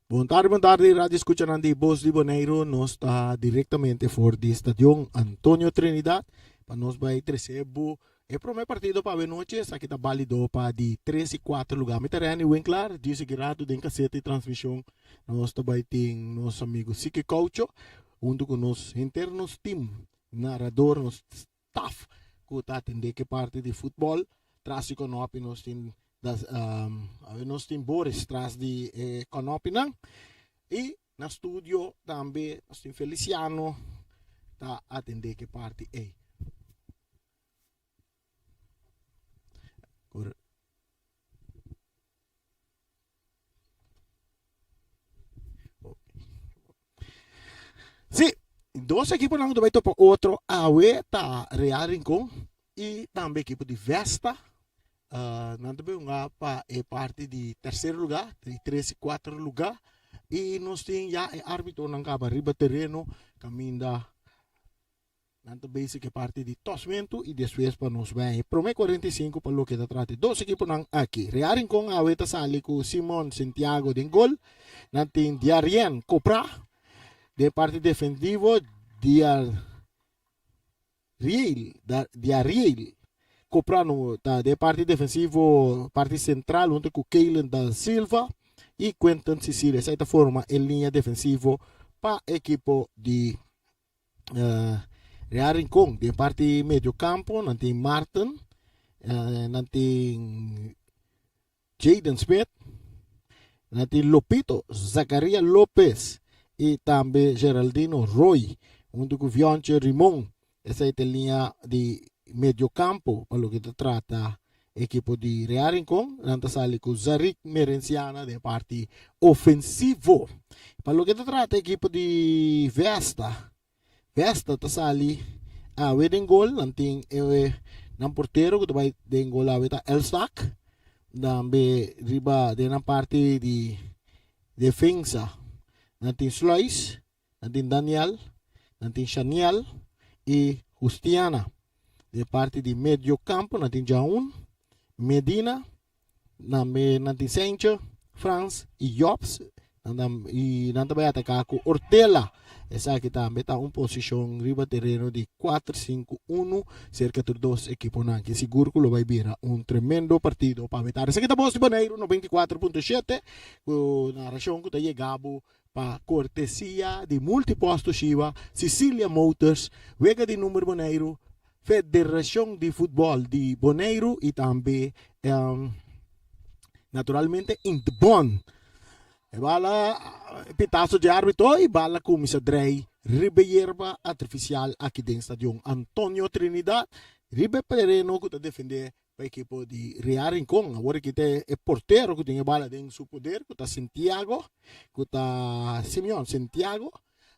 Bon tardi, bon tardi, radio escuchanan di Bos di Boneiru. Nos ta directamente for di Stadion Antonio Trinidad pa nos bai trece bo e prome partido pa awe noche. Esaki ta balido pa di tres y cuatro lugar. Mi ta Renny Winklaar, dje sigui rato den caseta y transmision nos ta bai tin nos amigo Siki Caucho hunto cu nos henter nos team narrador, nos staff cu ta atende ke parti di futbol. Tras di konopi nos tin das awe nos tin Boris tras di e konopinan y na studio tambe nos tin Feliciano ta atende ke parti ey. Sí, dos ekiponan ku ta bai topa otro awe ta Real Rincon i tambe ekipo di Vesta. Nan ta bai hunga pa e parti di terser lugá, di tres i kuater lugá. I nos tin ya e árbitonan kaba riba tereno kaminda Nan ta bezig e parti di tosmentu i despues pa nos bai e prome 45 pa loke ta trata e dos ekiponan aki. Real Rincon awe ta sali ku Simon Santiago den gol. Nan tin Diarien Copra den parti defensivo, Diariel Diariel Copra no ta den parti defensivo parti sentral hunto ku Keylen da Silva i Quentin Cecilia. Esei ta forma e liña defensivo pa ekipo di Real Rincon den parti medio campo nan tin Martin, nan tin Jaden Smith, nan tin Lopito, Zacaria Lopez y tambe Geraldino Roy hunto cu Vionche Rimon. Esei ta e liña di medio campo pa loke ta trata ekipo di Real Rincon. Nan ta sali cu Zarik Merenciana den parti ofensivo. Pa loke ta trata ekipo di Vesta, Vesta ta sali awe den gol. Nan tin e nan portero cu ta bay den gol awe ta Elsak. Tambe riba den nan parti di defensa nan tin Sluis. Nan tin Daniel, nan tin Shaniel i Justiana. Den parti di medio kampo nan tin Jaun, Medina, tambe nan tin Sencho, Frans i Jobs. Nan i nan ta bai ataká ku Ortela. Esaki tambe ta un posishon riba tereno di kuater, sinku, unu serka tur dos ekiponan. Ki sigur ku lo bai bira un tremendo partido pa awe tardi. Esaki ta Bos di Boneiru 94.7 ku narashon ku ta yega bo Pa kortesia di Multipost Toshiba, Cecilia Motors, Wega di Number Boneiru, Federashon di Futbòl di Boneiru i tambe naturalmente Intbon. E bala pitaso dje arbitro i bala kuminsá drei riba e yerba artifisial aki den Stadion Antonio Trinidad riba e tereno ku ta defendé pa ekipo di Real Rincon. Awor aki ta e portero ku tin e bala den su poder ku ta Santiago, ku ta Simeon Santiago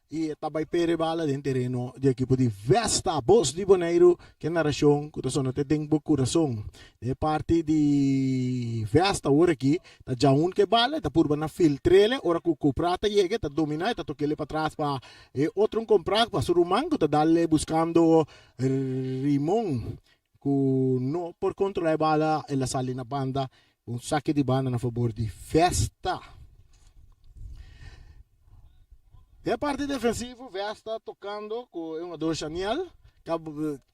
i e ta bai pere bala den tereno di ekipo di Vesta. Bos di Boneiru ke narashon ku ta sona te den bo kurason. Den e parti di Vesta awor aki ta Jaun ke bala, e ta purba na filtrele ora ku Cupra ta yega e ta domina e ta tokele patras pa e otro un kompra pa su ruman ku ta dale buskando Rimon. Ku no por kontrolá e bala, el a sali na banda, un sake di banda na fabor di Vesta. Den parti defensivo, Vesta tokando ku e hungador Shaniel,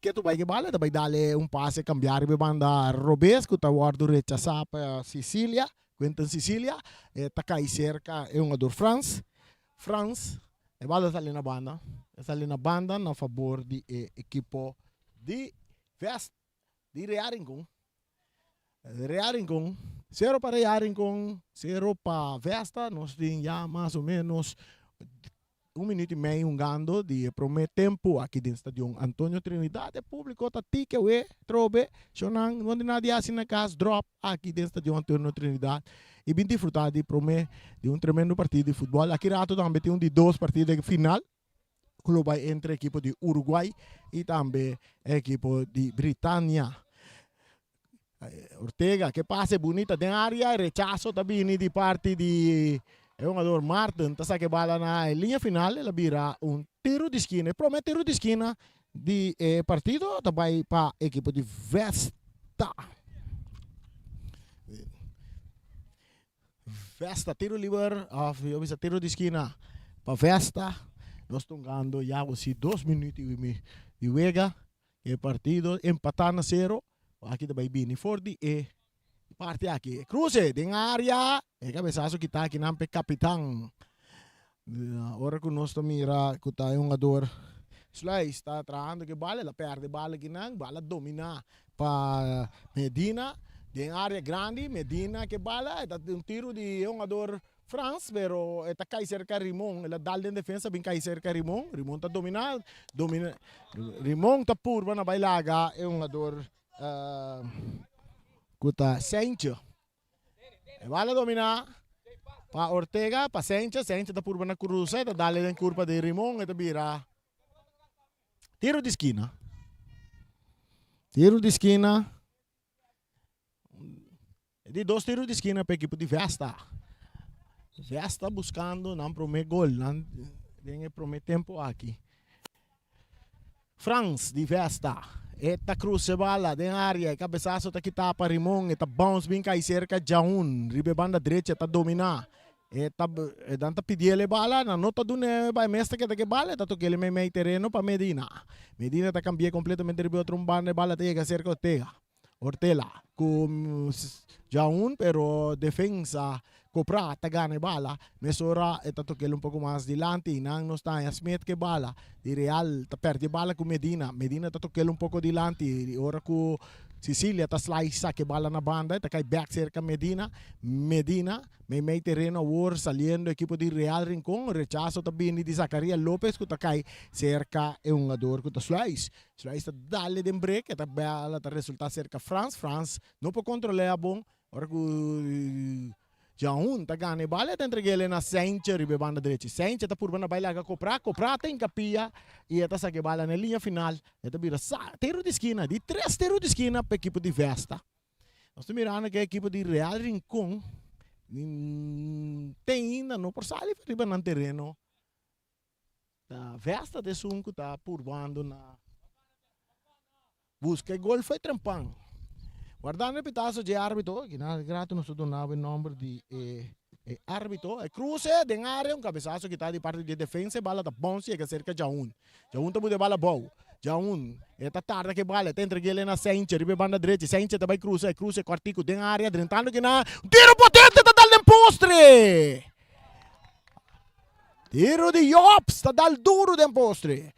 ke tu bai ke bala, ta bai dale un pase kambia riba e banda robes ku ta wòrdu rechasá pa Sicilia, Quinton Sicilia, e ta kai serka e hungador Frans. Frans, e bala sali na banda, e sali na banda na fabor di e ekipo di Vest di Real Rincon. Real Rincon, sero pa Real Rincon, sero pa Vesta, nos tin ya mas o menos un minuut y mei hungando di e prome tempo aki den Stadion Antonio Trinidad. E publico ta tike we trobe, shownan no tin nada di haci na cas, drop aki den Stadion Antonio Trinidad y bin disfruta di prome di un tremendo partido di futbol. Aki rato tambe tin un di dos partido final cu lo bay entre ekipo di Uruguay y tambe ekipo di Britania. Ortega ke pase bunita den area, rechazo ta bini di parti di e hungador Martin, ta saka e bala na e linea final, el a bira un tiro di skina, e prome tiro di skina di e partido ta bai pa ekipo di Vesta. Vesta tiro liber of yo bisa tiro di skina pa Vesta. Nos tungando ya si 2 minuut di wega. E partido empatá na sero. Aki ta bai bini for di e parti aki. Cruce den área. E cabezazo kita aki nan pe kapitan. Ora ku nos ta mira ku ta e hungador Sluis ta trahando ku e bala, el a perde bala aki nan, bala dominá pa Medina den área grandi, Medina ku e bala, e ta un tiro di e hungador Frans, pero e ta kai serka Rimon, el a dal den defensa bin kai serka Rimon, Rimon ta dominá, domina, Rimon ta purba na bai laga e hungador ku ta Seintje. E bala dominá pa Ortega, pa Seintje, Seintje ta purba na krusa, e ta dal den kurpa di Rimon, e ta bira tiro di skina. Tiro di skina. E di dos tiro di skina pa ekipo di Vesta. Vesta buskando nan prome gol nan den e prome tempo aki. Frans di Vesta. E ta cruza e bala den area. E cabezazo ta kita pa Rimon. E ta bounce bin kai cerca Jaun. Riba e banda derecha ta domina. E ta e dan ta pidiel e bala. Nan no ta dune bai mes ta keda ke bala. E ta tokele mei mei tereno pa Medina. Medina ta cambie completamente riba e otro banda. E bala ta yega cerca Ortega. Ortela ku Jaun pero defensa Copra ta gana e bala. Mesora e ta tokel un poko mas dilanti. Nan nos ta haña Smith ke bala di Real ta perde bala ku Medina. Medina ta tokel un poko dilanti. Ora ku Cecilia ta slice saka e bala na banda e ta kai bek serka Medina. Medina mei mei tereno awor saliendo ekipo di Real Rincon. Rechaso ta bini di Zacaria Lopez ku ta kai serka e hungador ku ta slice. Sluis ta dale den break, e ta bala ta resulta cerca Frans, Frans no por controlea bon, ora cu Jaun ta gana e bala e ta entregele na Saintje riba e banda drechi, Saintje ta purba na bay laga Copra, Copra ta hincapia y e ta saca e bala na e liña final, e ta bira sa tiro di skina, di tres tiro di skina pa ekipo di Vesta. Nos ta mirando cu e ekipo di Real Rincon te ainda no por sali riba nan tereno. Ta Vesta ta esun ku ta purbando na buska e gol fo'i trempan. Wardando e pitazo dje arbitro, kina rato nos ta duna bo e nomber di e e arbitro. E kruse den area, un kabesazo kita di parti di e defensa, e bala ta bounce yega serka Jaun. Jaun ta buta e bala abou. Jaun, e ta tarda ku e bala, e ta entreg'el na Saintje riba e banda drechi. Saintje ta bai krusa, e kruse kòrtiku den area, drentando kina, un tiro potente ta dal den postre! Tiro di Jobs ta dal duro den postre.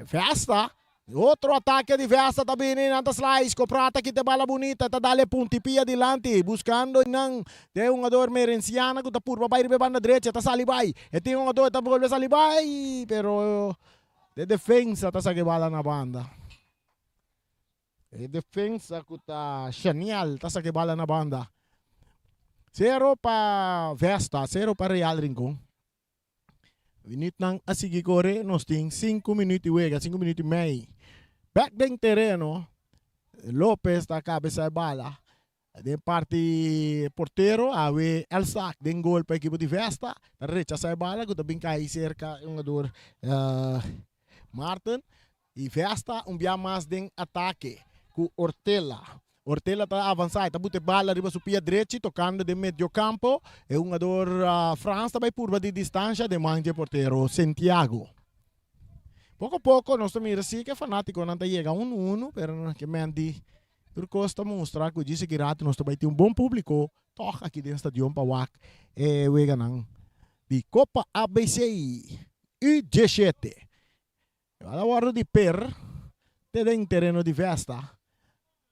Vesta, otro atake di Vesta ta bini, nan ta slice, Copra ta kita e bala bunita, ta dal e punti pia dilanti, buscando nan den hungador Merenciana cu ta purba bay riba e banda drecha, ta sali bay, e tin hungador ta bolbe sali bay, pero de defensa ta saca e bala na banda. E defensa cu ta Shaniel ta saca e bala na banda. Cero pa Vesta, cero pa Real Rincon. Minuutnan a sigui core, nos tin 5 minuut di wega, 5 minuut y mei. Back den tereno, Lopez ta cabeza e bala. Den parti portero, awe Elsak den gol pa ekipo di Vesta. Ta rechasa e bala cu ta bin cay cerca e hungador uh, Martin. Y Vesta un bia mas den atake cu Ortela. Ortela ta avansa, e ta buta e bala riba su pia drechi tocando den mediocampo. E hungador uh, Frans ta bay purba di distancia den man dje portero Santiago. Poco poco nos ta mira si ke fanaticonan ta yega uno uno, pero ke men di Tur kos ta mustra ku djis aki rato nos ta bai tin un bon públiko tòg aki den stadion pa wak e weganan di Kopa ABC U17. E bala wòrdu di per te den tereno di Vesta.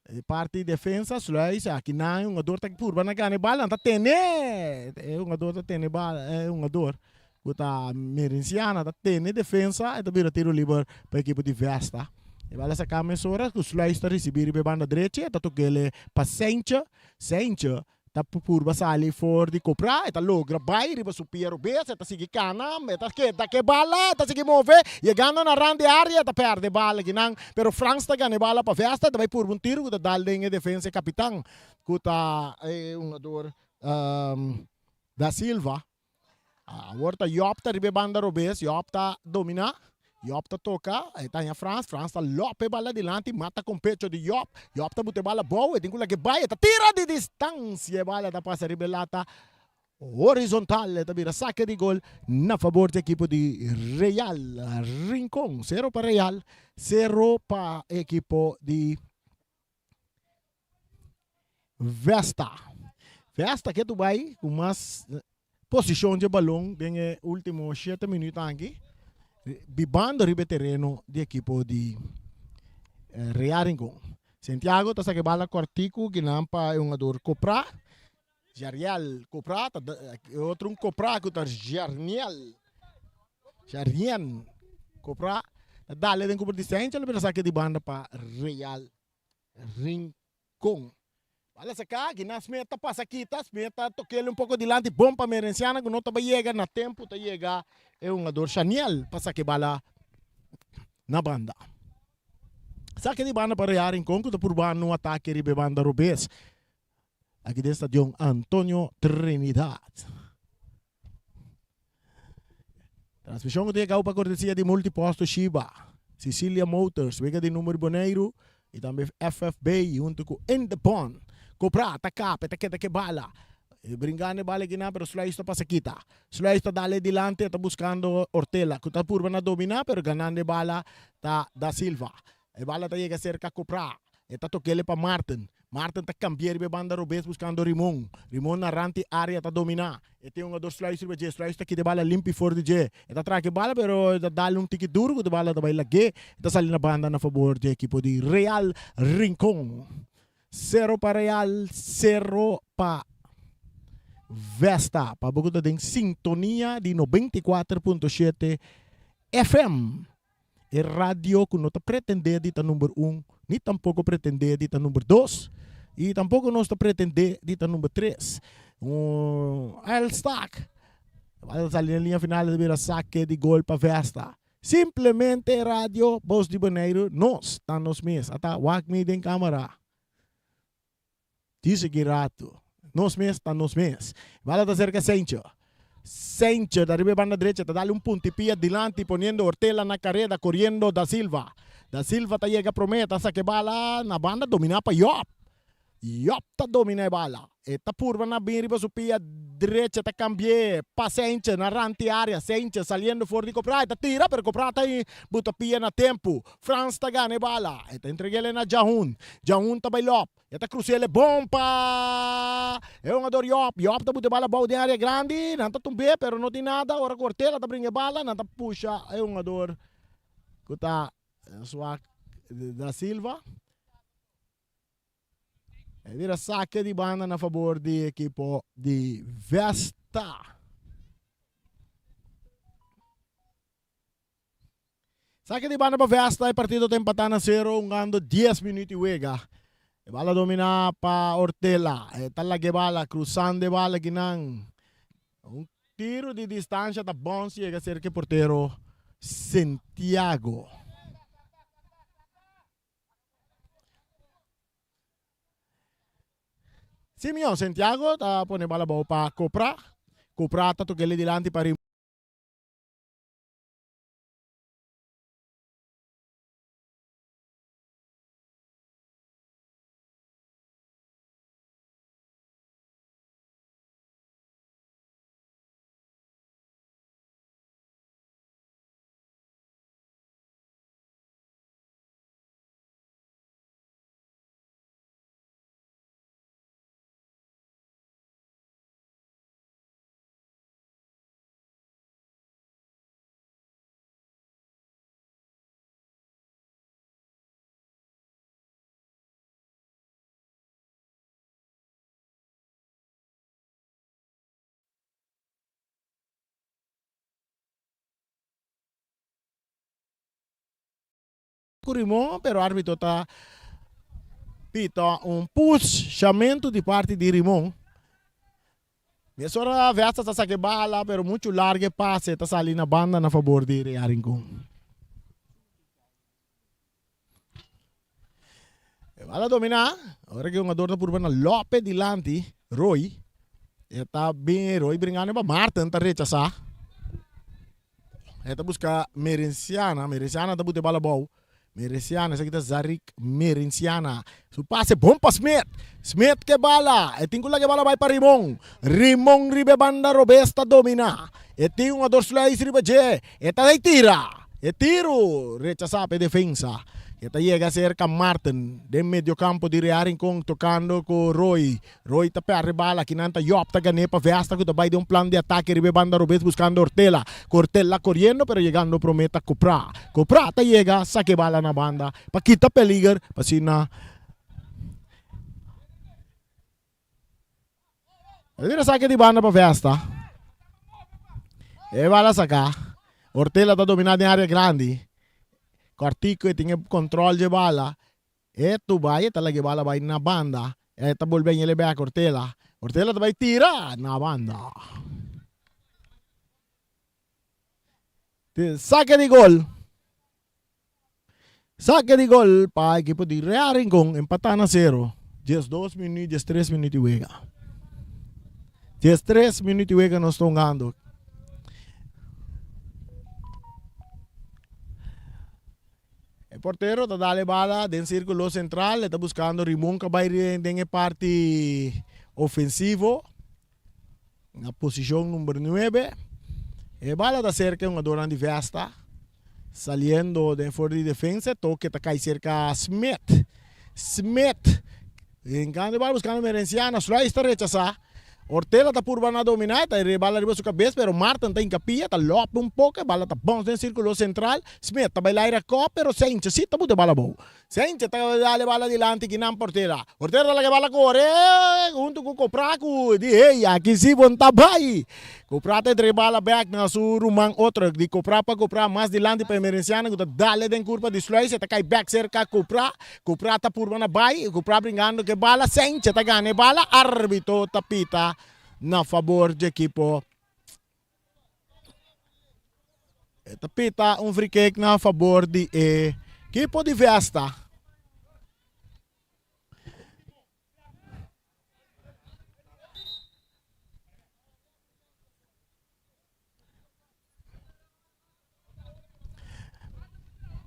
E parti defensa Sluis aki nan e hungador ta purba na gana e bala nan ta tene e hungador ta tene bala e hungador ku ta Merenciana ta tene defensa e ta bira tiro liber pa ekipo di Vesta. E bala saka mesora ku Sluis ta risibi riba e banda drechi e ta tokele pa Seintje. Seintje ta purba sali for di Copra e ta logra bai riba su pia robes e ta sigui kana e ta keda ke bala e ta sigui move yegando na rand di area e ta perde bala kinan pero Frans ta gana e bala pa Vesta e ta bai purba un tiro ku ta dal den e defensa e kapitan ku ta e hungador Da Silva. Awor ta Job ta riba e banda robes, Job ta domina, Job ta toca, e ta haña Frans, Frans ta lop e bala dilanti, mata con pecho di Job, Job ta buta e bala abou, e tin cu laga e bai, e ta tira di distancia, e bala ta pasa riba e lata. Horizontal ta bira sake di gol na fabor di ekipo di Real Rincon. Sero pa Real, sero pa ekipo di Vesta. Vesta ke tu bai ku mas posishon dje balon den e ultimo shete minuut aki, bibando riba e tereno di ekipo di Real Rincon. Santiago ta saka e bala kòrtiku kinan pa e hungador Copra. Jariel Copra ta e otro un Copra ku ta Jarniel Jarien Copra ta dale den kuper di Sencha lo bira saki di banda pa Real Rincon. Bala saka kinan Smith ta pasa kita Smith ta tokele un poko dilanti bon pa Merenciana ku no ta bai yega na tempu ta yega e hungador Shaniel pa saki bala na banda. Saki di banda pa Real Rincon ku ta purba un atake riba e banda robes. Aki den stadion Antonio Trinidad. Transmishon ku ta yega pa kortesia di Multipost Toshiba, Cecilia Motors, wega di number Boneiru i tambe FFB huntu ku Indepon. Kopra ta kap, e ta keda ke bala. E bringando e bala akinan pero Sluis ta pasa kita. Sluis ta dale dilanti e ta buskando Ortela ku ta purba na domina pero ganando e bala ta Da Silva. E bala ta yega serka Kopra. E ta tokele pa Marten. Marten ta kambia riba e banda robes buskando Rimon. Rimon na rant di area ta dominá. E tin hungador Sluis riba dje. Sluis ta kita e bala limpi for di dje. E ta traka e bala pero e ta dal un tiki duru ku e bala ta bai lag'é. E ta sali na banda na fabor di ekipo di Real Rincon. Sero pa Real, sero pa Vesta. Pa bo ku ta den sintonia di 94.7 FM. E radio ku no ta pretendé di ta number un, ni tampoko pretendé di ta number dos, i tampoko nos ta pretendé di ta number tres. Un Elstak a sali na liña final ta bira sake di gol pa Vesta. Simplemente Radio Bos di Boneiru nos ta nos mes. Ata wak mi den kamera. Dice ki rato. Nos mes ta nos mes. Bala ta cerca Sencho. Sencho ta riba e banda drecha ta dale un puntipia dilanti poniendo Ortela na careda coriendo Da Silva. Da Silva ta yega prome ta saca e bala na banda domina pa Job. Job ta domina e bala. E ta purba na bin riba su pia drecha ta cambie pa Sencho na ranti area. Sencho saliendo for di Copra e ta tira pero Copra ta buta pia na tempo. Frans ta gana e bala. E ta entreg'el na Jahun. Jahun ta bay lop. E ta cruc'el e bon pa e hungador Job. Job ta buta e bala abou den area grandi. Nan ta tumb'é pero no tin nada. Ora cu Ortela ta bringa e bala nan ta pusha e hungador cu ta Swak da Silva. E bira sake di banda na fabor di ekipo di Vesta. Sake di banda pa Vesta, e partido ta empatá na sero hungando dies minuut di wega. E bala dominá pa Ortela, e ta laga e bala, krusando e bala kinan. Un tiro di distansha ta bons yega serka e portero Santiago. Simeon Santiago ta pone bala abou pa Copra. Copra ta tok'e dilanti pa. Ku Rimon, pero arbitro ta pita un pushamentu di parti di Rimon. Mesora Vesta ta saka e bala, pero muchu largu e pase ta sali na banda na fabor di Real Rincon. E bala dominá, ora ku e hungador ta purba na Lope dilanti, Roy, e ta bin Roy bringando pa Martin ta rechasá. E ta buska Merenciana, Merenciana ta buta e bala abou. Merenciana, esaki ta Zarik Merenciana. Su pase bon pa Smith. Smith ke bala. E tin ku laga e bala bai pa Rimon. Rimon riba e banda robes ta domina. E tin un ador Sluis riba dje. E ta dai tira. E tiru rechasá pa e defensa. E ta yega serka Marten den mediocampo di Real Rincon tokando ku Roy. Roy ta perde bala, kinan ta Job ta gan'é pa Vesta ku ta bai den un plan di atake riba e banda robes buskando Ortela. Ku Ortela koriendo pero yegando promé ta Cupra. Cupra ta yega saka e bala na banda pa kita peliger pa asina E bira saka di banda pa Vesta. E bala saka. Ortela ta dominá den área grandi. Kòrtiku e tin e kòntròl dje bala. E tubai e ta laga e bala bai na banda, e ta bolbe ñele bek Ortela. Ortela ta bai tira na banda. Sake di gol. Sake di gol pa ekipo di Real Rincon empata na sero. 12 minuut, 13 minuut di wega. 13 minuut di wega nos ta hungando. E portero ta dal e bala den circulo central, e ta buscando Rimon ca bay den e parti ofensivo na posicion number nuebe. E bala ta cerca e hungadornan di Vesta, saliendo den for di defensa, e toke ta cay cerca Smith. Smith hincando e bala buscando Merenciano, Sluis ta rechasa. Ortela ta purba na domina, ta e bala riba su kabes, pero Martin ta hinka pia, ta lòp un poko, e bala ta bòns den sirkulo sentral, Smith ta bai laira kò, pero Saintje si ta buta e bala abou. Saintje ta dal e bala dilanti kinan pa Ortela. Ortela ta laga e bala kore huntu ku Kopra ku di hey, aki si bo ta bai. Kopra ta entre e bala bèk na su ruman otro, di Kopra pa Kopra mas dilanti pa Emerenciano ku ta dal e den kurpa di Sluis, e ta kai bèk serka Kopra. Cupra ta purba na bai, Cupra bringando ku e bala, Senche ta gana e bala, arbitro ta pita na fabor dje ekipo. E ta pita un free kick na fabor di e ekipo di Vesta.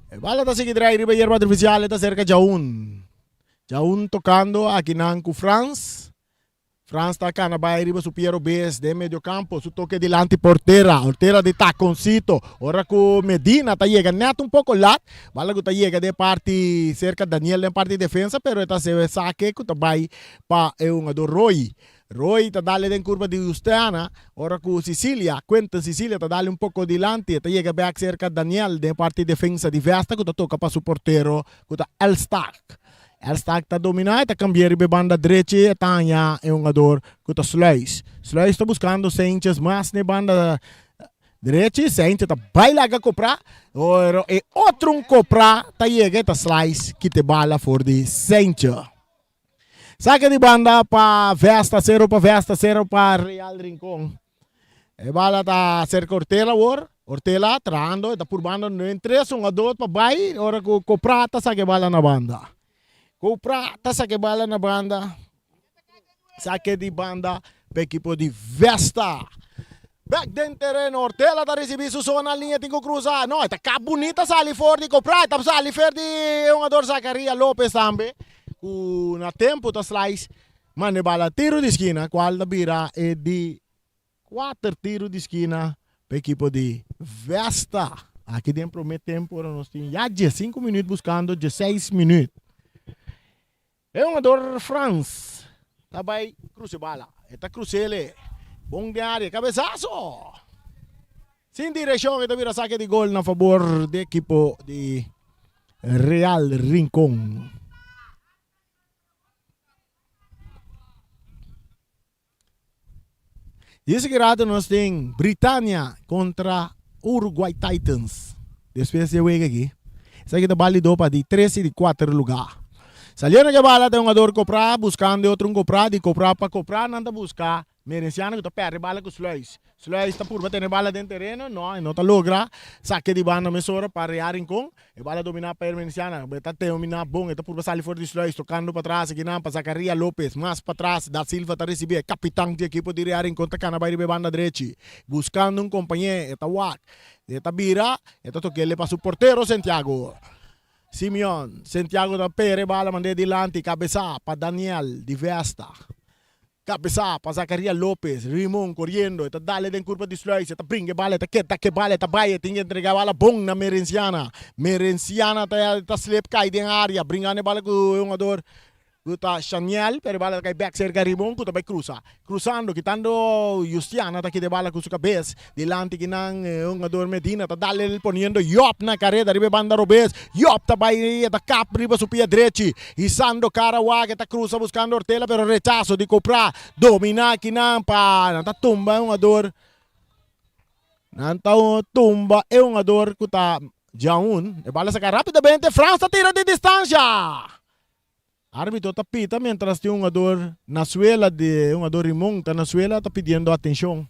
E bala ta sigui drai riba yerba artificial, e ta cerca Jaun. Jaun tocando akinan cu Frans. Frans ta cana bai riba su pie robes den medio campo. Su toque dilanti Portera. Portera di taconcito. Ora cu Medina ta yega net un poco lat. Bala cu ta yega den parti cerca Daniel den parti defensa, pero e ta hace saque cu ta bai pa e hungador Roy. Roy ta dale den curva di Justiana, ora cu Sicilia, Quentin Sicilia ta dale un poco dilanti, e ta yega bek cerca Daniel den parti defensa di Vesta cu ta toca pa su portero cu ta Elstak. Elstak ta domina, e ta cambia riba e banda drechi, e ta haña e hungador cu ta Sluis. Sluis ta buscando Sanchez mas na e banda drechi, Sanchez ta bay laga copra, pero e otro un copra ta yega e ta slice kita e bala for di Sanchez. Sake di banda pa Vesta, sero pa Vesta, sero pa Real Rincon. E bala ta cerca Ortela awor. Ortela trahando, e ta purbando den tres hungador pa bai ora cu Copra ta saka e bala na banda. Copra ta saka e bala na banda. Sake di banda pa ekipo di Vesta. Bek den tereno, Ortela ta ricibi su zona liña tin cu cruza. No, e ta kap bunita sali for di Copra, e ta sali fer di e hungador Zacaria Lopez tambe. Cu na tempo ta slice manda e bala tiro di skina cual ta bira e di cuater tiro di skina pa ekipo di Vesta. Aki den prome tempo ora nos tin ya diescinco minuut buscando diesseis minuut. E hungador Frans ta bay cruza e bala. E ta cruzele bon den area. Cabezazo! Sin direccion e ta bira saque di gol na fabor di ekipo di Real Rincon. Dice ki rato nos tin Britania contra Uruguay Titans. Despues di e wega aki. Esaki ta balido pa di tres y di cuater lugar. Saliendo ke bala ta un jugador copra buscando e otro un copra di copra pa copra nan ta busca Merenciano ku ta pèrdè bala ku Sluis. Sluis ta purba tene bala den tereno, no, e no ta logra. Sake di banda mesora pa Rea Rincon. E bala dominá pa Hermenciana. E ta dominá bon, e ta purba sali for di Sluis, tokando patras akinan pa Zacaria Lopez. Mas patras, Da Silva ta risibí. E kapitan di ekipo di Rea Rincon ta kana bai riba e banda drechi, buskando un kompañé. E ta wak, e ta bira, e ta tok'el pa su portero Santiago. Simeon, Santiago ta pere bala mand'é dilanti, kabesá pa Daniel di Vesta. Kabesá pa Zacaria Lopez, Rimon koriendo, e ta dale den kurpa di Sluis, e ta bringa e bala, e ta keda ku e bala, e ta bai, e tin ke entregá e bala bon na Merenciana. Merenciana ta ta slip kai den área, bringando e bala ku e hungador ku ta Shaniel, pero e bala ta kai bèk serka Rimon ku ta bai krusa. Cruzando, kitando Justiana ta kita e bala cu su cabes. Dilanti kinan e hungador Medina ta dal el poniendo Job na careda riba e banda robes. Job ta bay e ta kap riba su pia drechi. Hisando cara wak e ta cruza buscando Ortela pero rechazo di Copra. Domina kinan pa nan ta tumba e hungador. Nan ta tumba e hungador cu ta Jaun. E bala saca rapidamente Frans ta tira di distancia. Arbitro ta pita mientras tin hungador na suela di hungador Rimon ta na suela ta pidiendo atencion.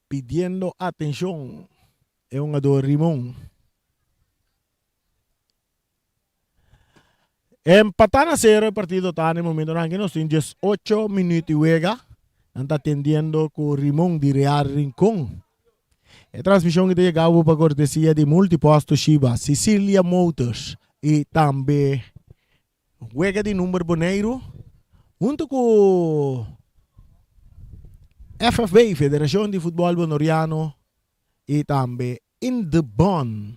Pidiendo atencion e hungador Rimon. Empatá na sero e partido ta na e momentonan aki nos tin 18 minuut di wega. Nan ta atendiendo ku Rimon di Real Rincon. E transmishon ki ta yega bo pa kortesia di Multipost Toshiba, Sicilia Motors i tambe Wega di Number Boneiru huntu ku FFB, Federashon di Futbòl Bonoriano i tambe In The Bon.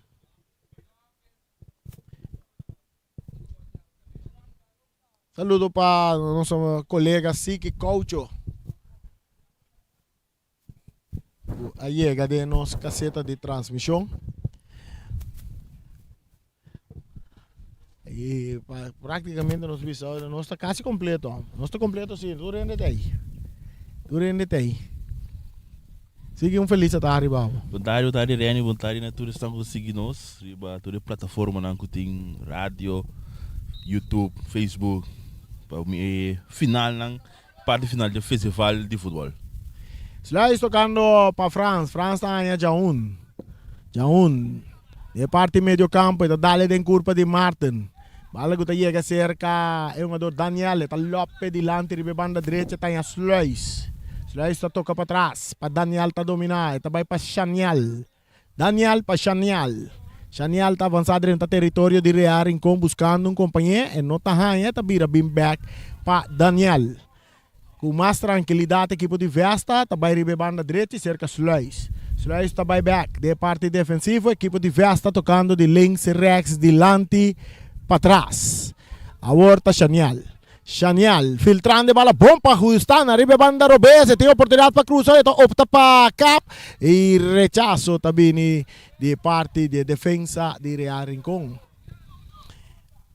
Saludo pa nos colega Siki Caucho cu a yega den nos caseta di transmision. Y practicamente nos bisa nos ta casi completo. Nos ta completo si, tur hende ta ahí. Tur hende ta ahí. Sigui un felis atardi babo. Bon tardi, bon tardi Renny, bon tardi na tur esnan ku ta sigui nos riba tur e plataformanan ku tin radio, YouTube, Facebook pa mi e finalnan, parti final di e festival di futbol. Sluis tokando pa Frans, Frans ta haña Jaun, Jaun den e parti medio kampo e ta dale den kurpa di Martin, bala ku ta yega serka e hungador Daniel e ta lope dilanti riba e banda drecha ta haña Sluis, Sluis ta toka patras pa Daniel ta domina e ta bai pa Shaniel, Daniel pa Shaniel, Shaniel ta avansa drenta teritorio di Real Rincon buskando un kompañé e no ta haña e ta bira bin bek pa Daniel. Ku mas trankilidat ekipo di Vesta ta bai riba e banda drechi serka Sluis. Sluis ta bai bek den e parti defensivo, ekipo di Vesta tokando di links reks dilanti patras. Awor ta Shaniel. Shaniel filtrando e bala bon pa Justana riba e banda robes, e tin oportunidat pa krusa, e ta opta pa kap i rechaso ta bini di e parti di e defensa di Real Rincon.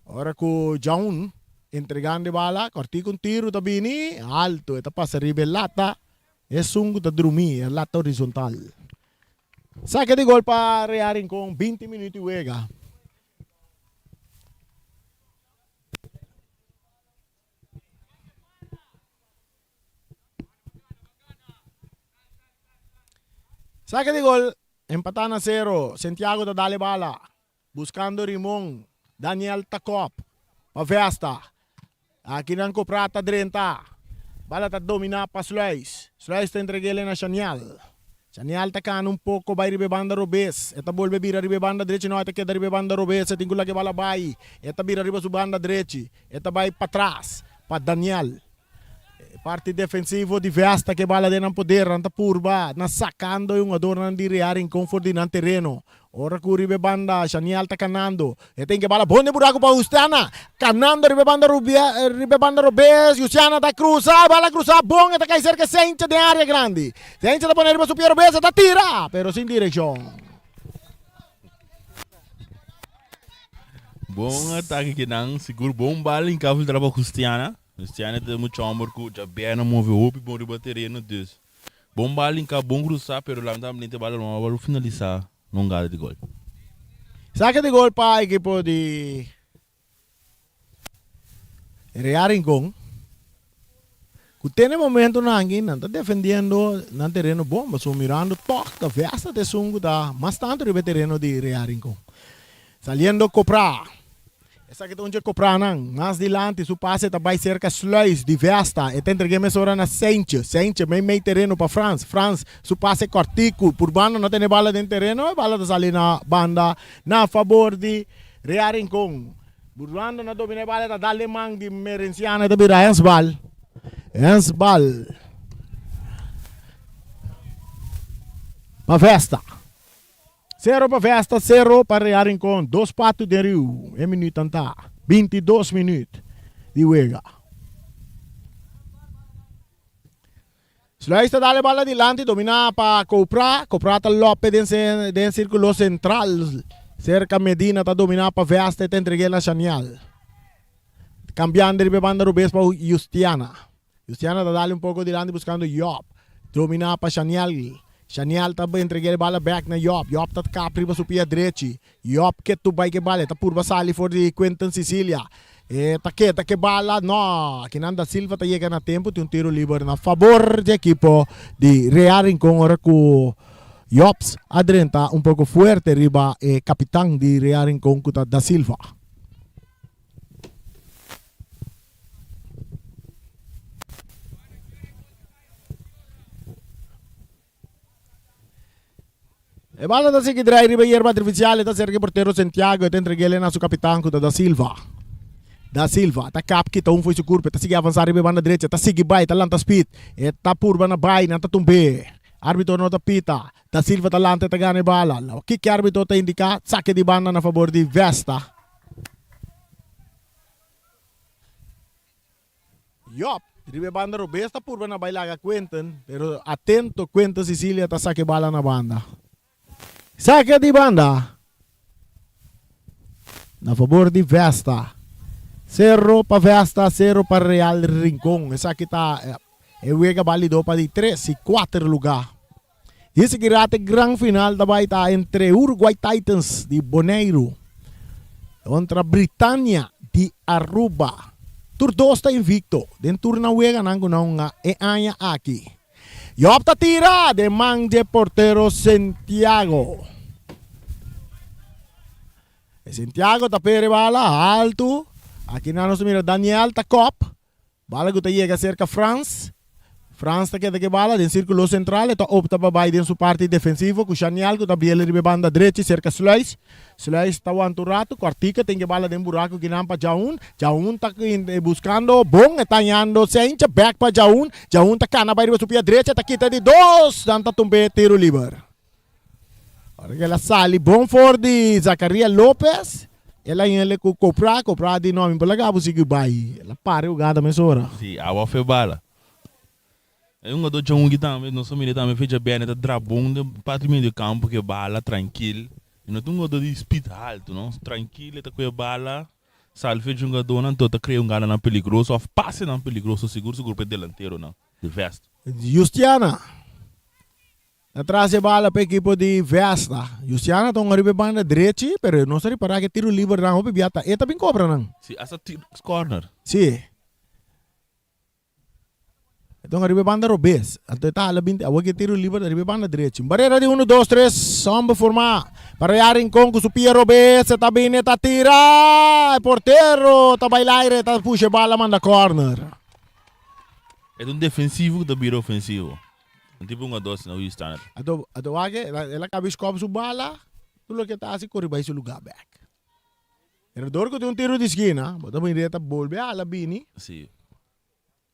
Ora ku Jaun Entregando e bala, kòrtiku un tiru ta bini alto, e ta pasa riba e lata, esun ku ta drumí, e lata horizontal. Sake di gol pa Real Rincon, 20 minuut di wega. Sake di gol, empatá na sero, Santiago ta dal e bala. Buscando Rimon, Daniel ta kop pa Vesta. Aki nan Copra ta drenta. Bala ta domina pa Sluis. Sluis ta entreg'el na Shaniel. Shaniel ta cana un poco bay riba e banda robes. E ta bolbe bira riba e banda drechi. No, e ta keda riba e banda robes. E tin cu laga e bala bay. E ta bira riba su banda drechi. E ta bay patras pa Daniel. E parti defensivo di Vesta ke bala den nan poder. Nan ta purba na sacando e hungadornan di Real Rincon for di nan tereno. Ora ku riba e banda Shaniel ta kanando, e tin ke bala bon den buraku pa Justiana. Kanando riba e banda rubia, riba e banda robes, Justiana ta krusa, e bala krusa bon, e ta kai serka Sencha den area grandi. Sencha ta pone riba su pie robes, e ta tira, pero sin direkshon. Bon atake kinan, sigur bon bala hinká filtrá pa Justiana. Justiana ta mucha homber ku djabièrnè move hopi bon riba tereno, dus Bon bal hinká, bon krusá, pero lamentablemente bal no a wòrdu finalisá na un gada di gol. Sake di gol pa ekipo di Real Rincon ku te na e momentonan aki nan ta defendiendo nan tereno bon pasobra mirando tòg ta Vesta ta esun ku ta mas tantu riba e tereno di Real Rincon. Saliendo Copra. Esaki ta un dje kopranan. Mas dilanti su pase ta bai serka Sluis di Vesta. E ta entreg'é mesora na Seintje. Seintje mei mei tereno pa Frans. Frans su pase kòrtiku. Purbando no tene bala den tereno, e bala ta sali na banda na fabor di Real Rincon. Purbando no domina e bala e ta dal den man di Merenciano e ta bira hensbal. Hensbal pa Vesta. Sero pa Vesta, sero pa Real Rincon, dos patu den riu, e minuutnan ta 22 minuut di wega. Sluis ta dal e bala dilanti, domina pa Copra, Copra ta lope den den circulo central, cerca Medina ta domina pa Vesta e ta entregue na Shaniel. Cambiando riba e banda rubes pa Justiana. Justiana ta dal un poco dilanti buscando Job. Domina pa Shaniel. Shaniel ta entrega e bala bek na Job. Job ta kap riba su pia drechi. Job ke tu bai ke bala. E ta purba sali for di Quinton Cicilia. E ta keda ke bala. No! Akinan Da Silva ta yega na tempo. Tin un tiro liber na fabor di ekipo di Real Rincon ora ku Jobs a drenta un poco fuerte riba e kapitan di Real Rincon ku ta Da Silva. E bala ta sigui drai riba e yerba artificial, e ta serka e portero Santiago, e ta entreg'el na su kapitan ku ta Da Silva. Da Silva ta kap kita un fo'i su kurpa, e ta sigui avansá riba e banda drecha, e ta sigui bai, e ta lanta speed, e ta purba na bai, nan ta tumb'é. Arbitro no ta pita. Da Silva ta lanta, e ta gana e bala. Kiko arbitro ta indiká? Sake di banda na fabor di Vesta. Job, riba e banda robes ta purba na bai laga Quentin, pero atento Quentin Cicilia ta saka e bala na banda. Saka di banda na fabor di Vesta. Sero pa Vesta, sero pa Real Rincon. Esaki ta e wega balido pa di tres i kuater luga. Dice ki rato e gran final ta bai ta entre Uruguay Titans di Boneiru kontra Britannia di Aruba. Tur dos ta invicto den tur nan weganan ku nan hunga e aña aki. Job ta tira den man dje portero Santiago. E Santiago ta pere bala haltu. Aki nan nos ta mira Daniel ta kop. Bala ku ta yega serka Frans. Frans ta keda ku e bala den sirkulo sentral. E ta opta pa bai den su parti defensivo ku Shaniel ku ta biel riba e banda drechi serka Sluis. Sluis ta wanta un ratu. Kòrtika tin ku e bala den buraku kinan pa Jaun. Jaun ta buskando bon. E ta hañando Seincha bèk pa Jaun. Jaun ta kana bai riba su pia drechi. E ta kita di dos. Nan ta tumb'é tiru liber. Ora ku el a sali bon for di Zacaria Lopez, el a yende ku Copra, Copra di no, mi por laga bo sigui bai. El a para e hugada mesora. Si, awa fe bala. E hungador djaungi tambe, nos a mira tambe fecha bene ta dra bon den parti medio campo ku e bala trankil. E no ta un hungador di speed haltu no, trankil e ta ku e bala sali fe djungadornan anto ta krea hungadanan peligroso of pasenan peligroso sigur sigur pa e delanteronan di vest. Justiana. Ta tras e bala pa ekipo di Vesta. Justiana ta hunga riba e banda drechi, pero nos ta ripara ku e tiro liber nan hopi bia ta e ta bin kobra nan. Si, hasta tiro corner. Si. E ta hunga riba e banda robes. Anto e ta hala binti. Awor ku e tiro liber ta riba e banda drechi. Un barera di uno, dos, tres. Homber forma pa Real Rincon ku su pia robes. E ta bini, e ta tira. E portero ta bai laire, e ta pusha e bala manda corner. E ta un defensivo ku ta bira ofensivo. Un tipo un ados na Houston. Ato ato wak el a caba scoop su bala, tur loke ta haci corri bay su lugar bek. Pero door cu tin un tiro di skina, bo ta mira e ta bolbe hala bini. Si.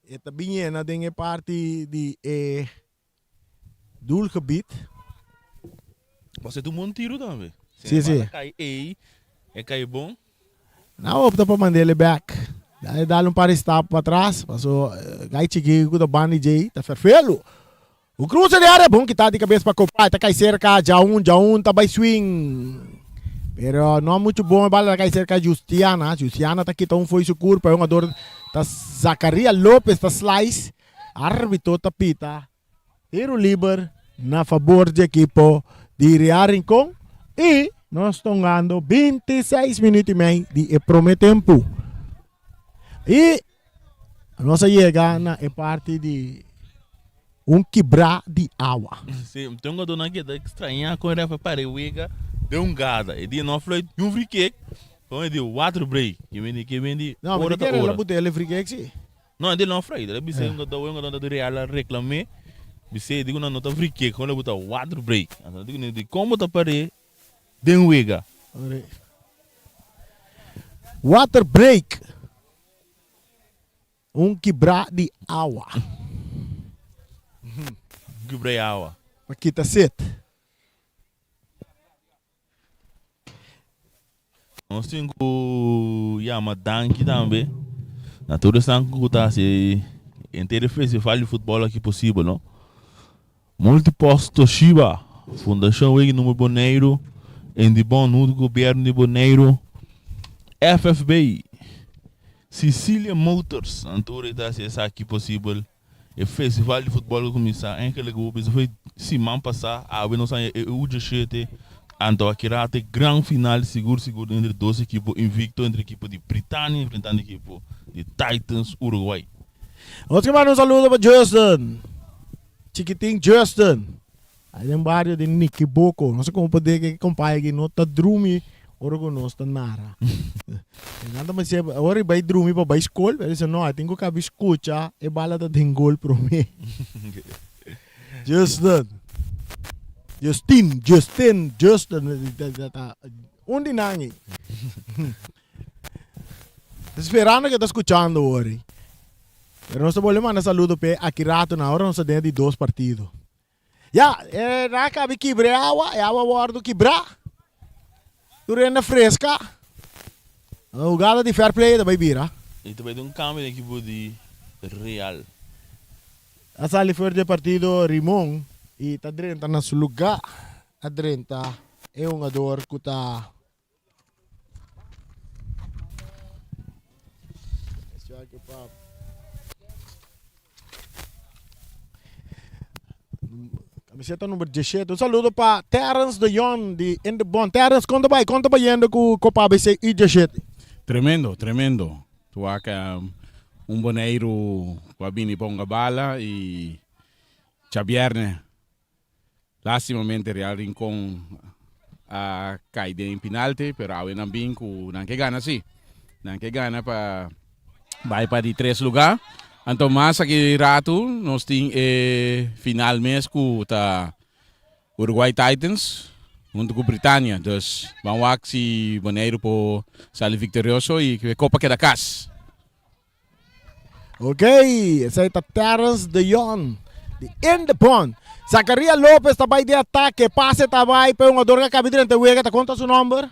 E ta bin yena den e parti di e doelgebied. Bo ta un bon tiro tambe. Si, si. E bala cay ey, e cay bon. Nan opta pa mand'el bek. E dal un par di stap patras, paso gai chiki ku ta banda di djei ta ferfelu. Un kruse di area, bon kita di kabes pa Kopa, e ta kai serka Jaun, Jaun ta bai swing. Pero no muchu bon, e bala ta kai serka Justiana, Justiana ta kita un fo'i su kurpa, e hungador ta Zacaria Lopez ta slice, arbitro ta pita. Tiro liber na fabor di ekipo di Real Rincon y nos ta hungando 26 minuut y mei di e prome tempo. Y nos a yega na e parti di un kibra di awa. Sí, tin un jugador nan keda extraña con e ref a para e wega den un gada. E di no fluit ni un free kick. Kon e di water break. Ke men di ke men di No, mi ora ta ta kere ora. la butele free kick si. No, e di no frei. El a bisa un un un di Real a reclam'é. Bis'é di ku nan no ta free kick, kon lo buta water break. Anto di ku nan di kon bo ta par'é den wega. Water break. Un kibrá di awa. Un kibrá di awa. Pa kita set. Nos tin ku yama danki tambe na tur esnan ku ta hasi henter e festival di futbòl aki posibel, no. Multipost Toshiba, Fundashon Wegen Nummer Boneiru, Endibon huntu ku Gobièrnu di Boneiru, FFB, Cecilia Motors, nan tur e ta hasi esaki posibel. E festival di futbòl ku kuminsá enkele ku bo bisa foi siman pasá, awe nos haña e ucho shete, anto a kira ta e gran final sigur sigur entre dos ekipo invicto, entre ekipo di Britania enfrentando ekipo di Titans Uruguay. Nos ke manda un saludo pa Justin. Chikitin Justin. Ai den bario di Nikiboko. No sé como poder que compadre aquí no ta drumi ora cu nos ta nara. Nan ta mester ora bai drumi pa bai school, pero dice no, tin cu cabi scucha e bala ta den gol prome. Justin. Justin, Justin, Justin, un di nan ei. Esperando que ta scuchando ora. Pero nos ta bolbe manda saludo p'e aki rato nan, ora nos ta den di dos partido. Ya, e nan a kabi kibra e awa, e awa a wòrdu kibrá. Tur hende freska. Hugada di fair play ta bai bira. I ta bai den un kambio den ekipo di Real. A sali for di e partido Rimon i ta drenta na su lugá. A drenta e hungador ku ta. Camiseta number 17. Un saludo pa Terence de Jong di In de Bond. Terence, kon ta bai? Kon ta bayendo ku Copa ABC U17? Tremendo, tremendo. Tuak un Boneiru ku a bini ponga bala i djabièrnè Lastimamente Real Rincon a kai den pinalte pero awe nan bin ku nan ke gana si. Nan ke gana pa bai pa di tres luga. Anto mas aki ratu nos tin e final mes ku ta Uruguay Titans huntu ku Britania. Dus ban wak si Boneiru por sali viktorioso i ku e kopa keda kas. Ok, esei ta Terrence de Jong di In The Pond. Zacaria Lopez ta bai di atake, pase ta bai pa e hungador ku a kabi drenta e wega, ta konta su nomber?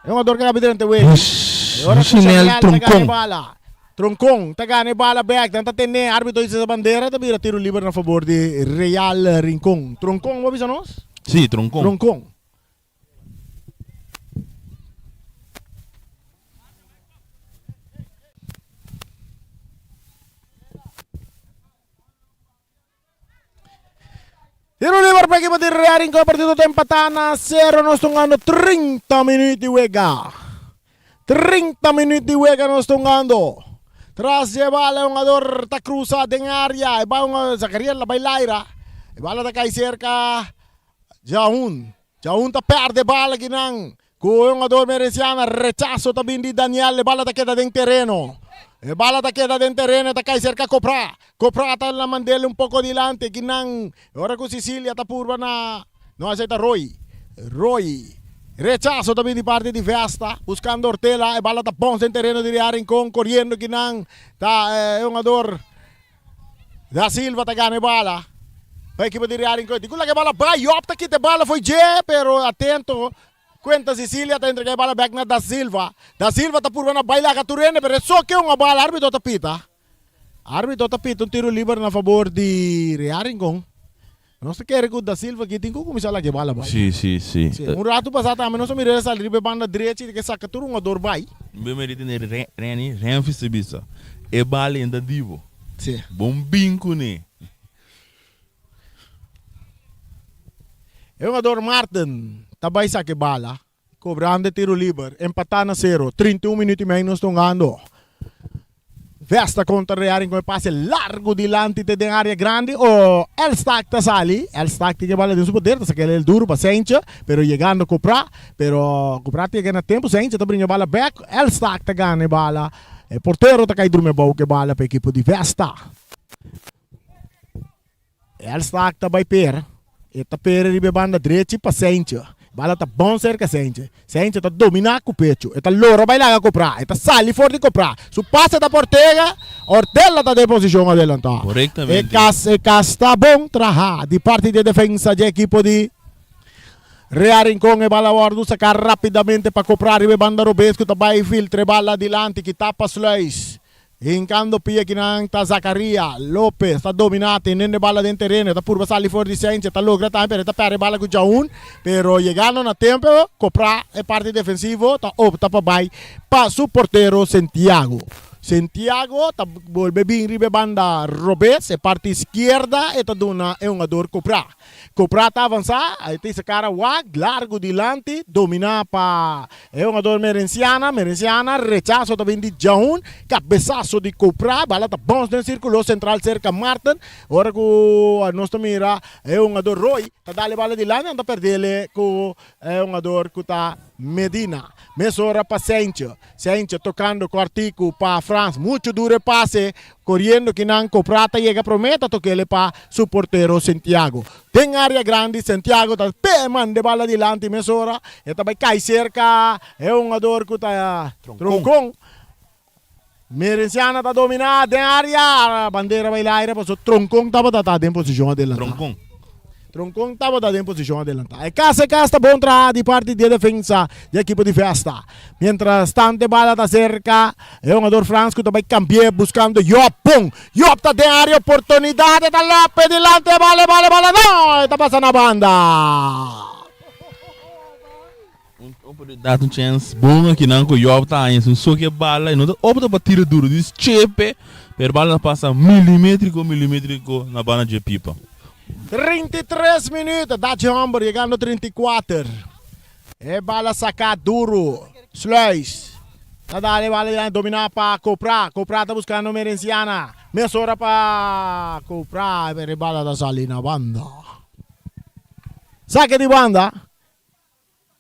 E hungador ku a kabi drenta e wega. E ora ku Chanel Chanel ta gana e Troncon. bala. Troncon ta gana e bala bek, nan ta tene, arbitro hisa sa bandera, ta bira tiro liber na fabor di Real Rincon. Troncon bo bisa nos? Sí, Troncon. Troncon. Tiro liber pa equipo di Real Rincon. Partido ta empatá na cero. Nos ta hungando 30 minuut di wega. 30 minuut di wega nos ta hungando. Tras di e bala e hungador ta cruza den area. E bai hungador Zacarias la bai laira. E bala ta cai cerca Jaun. Jaun ta perde bala kinan ku e hungador Mereciana. Rechaso ta bin di Daniel. E bala ta keda den tereno. E bala ta keda den tereno e ta kai serka Copra. Copra ta na mandel un poko dilanti kinan. Ora ku Cecilia ta purba na no esei ta Roy. Roy. Rechaso ta bin di parti di Vesta. Buskando Ortela. E bala ta bons den tereno di Real Rincon. Koriendo kinan ta e hungador. Da Silva ta gana e bala pa ekipo di Real Rincon. Di ku laga e bala bai, Job ta kita e bala fo'i dje, pero atento Cuenta Cecilia ta entrega e bala bek na Da Silva. Da Silva ta purba na bai laga tur hende, pero e so ke un bala, arbitro ta pita. Arbitro ta pita un tiro liber na fabor di Real Rincon. Nos ta kere ku Da Silva aki tin ku kuminsá laga e bala bai. Sí, sí, sí. Sí, un ratu pasá tambe nos a mira el a sali riba e banda drechi i ta ke saka tur hungador bai. Mi meri tene Renny Renfis ta bisa, e bala enta di bo. Sí. Bon bin kuné. E hungador Martin ta bai saka e bala, kobrando e tiro liber, empatá na sero, 31 minuut i mei nos ta hungando. Vesta kontra Real Rincon e pase largu dilanti te den area grandi o Elstak ta sali. Elstak tin e bala den su poder ta sakel el duru pa Seintje pero yegando Cupra pero Cupra ta yega na tempo Seintje ta bringa e bala bek Elstak ta gana e bala e portero ta kai drumi abou ku e bala pa ekipo di Vesta. Elstak ta bai per, e ta pere riba e banda drechi pa Seintje. Bala ta bon serka Seintje. Seintje ta dominá ku pechu. E ta lora bai laga Koprá. E ta sali for di Koprá. Su pase ta pa Ortega. Ortella ta den posishon adelantá. E Korektamente. kas e kas ta bon trahá di parti di e defensa dje ekipo di Real Rincon. E bala wòrdu saká rápidamente pa Koprá riba e banda robes ku ta bai filtra e bala dilanti kitá pa Sluis. Hincando pia kinan ta Zacaria Lopez ta domina tenendo e bala den tereno e ta purba sali for di Sanchez ta logra tambe pero e ta perde e bala cu Jaun pero yegando na tempo copra e parti defensivo ta opta pa bay pa su portero Santiago Santiago ta bolbe bin riba e banda robes e parti izquierda e ta duna e hungador copra. Cupra ta avansa, e ta isa cara wak largo dilanti, domina pa e hungador Merenciana, Merenciana, rechaso ta bin di Djaun, cabesaso di Cupra, bala ta bounce den circulo central cerca Marten, ora cu nos ta mira e hungador Roy ta dal e bala dilanti, nan ta perdele cu e hungador cu ta Medina. Mesora pa Seintje, Seintje tocando cortico pa Frans, mucho duro e pase, Coriendo kinan Copra ta yega prome ta tokele pa su portero Santiago. Den area grandi Santiago ta pe manda e bala dilanti mesora e ta bai kai serka e hungador ku ta Troncon. Merenciana ta domina den area bandera bai laire paso Troncon tabata ta den posicion adelanta. Troncon. Troncon tabata den posicion adelantá. E kas e kas ta bon traha di parti di e defensa di ekipo di Vesta. Mientras tanto e bala ta serka e hungador Frans ku ta bai kambi'é buskando Job. Bon! Job ta den área oportunidat e ta lope dilanti e bala e bala e bala no! E ta pasa na banda. Un oportunidat un chèns bon akinan ku Job ta haña sin soke e bala e no ta opta pa tira duru di chepe pero e bala ta pasa milimetriko milimetriko na banda dje pipa. 33 minuut, Dutch Humber yegando 34. E bala saca duro. Sluis ta dal e bala dilanti domina pa Copra. Copra ta buscando Merenciana. Mesora pa Copra pero e bala ta sali na banda. Saque di banda.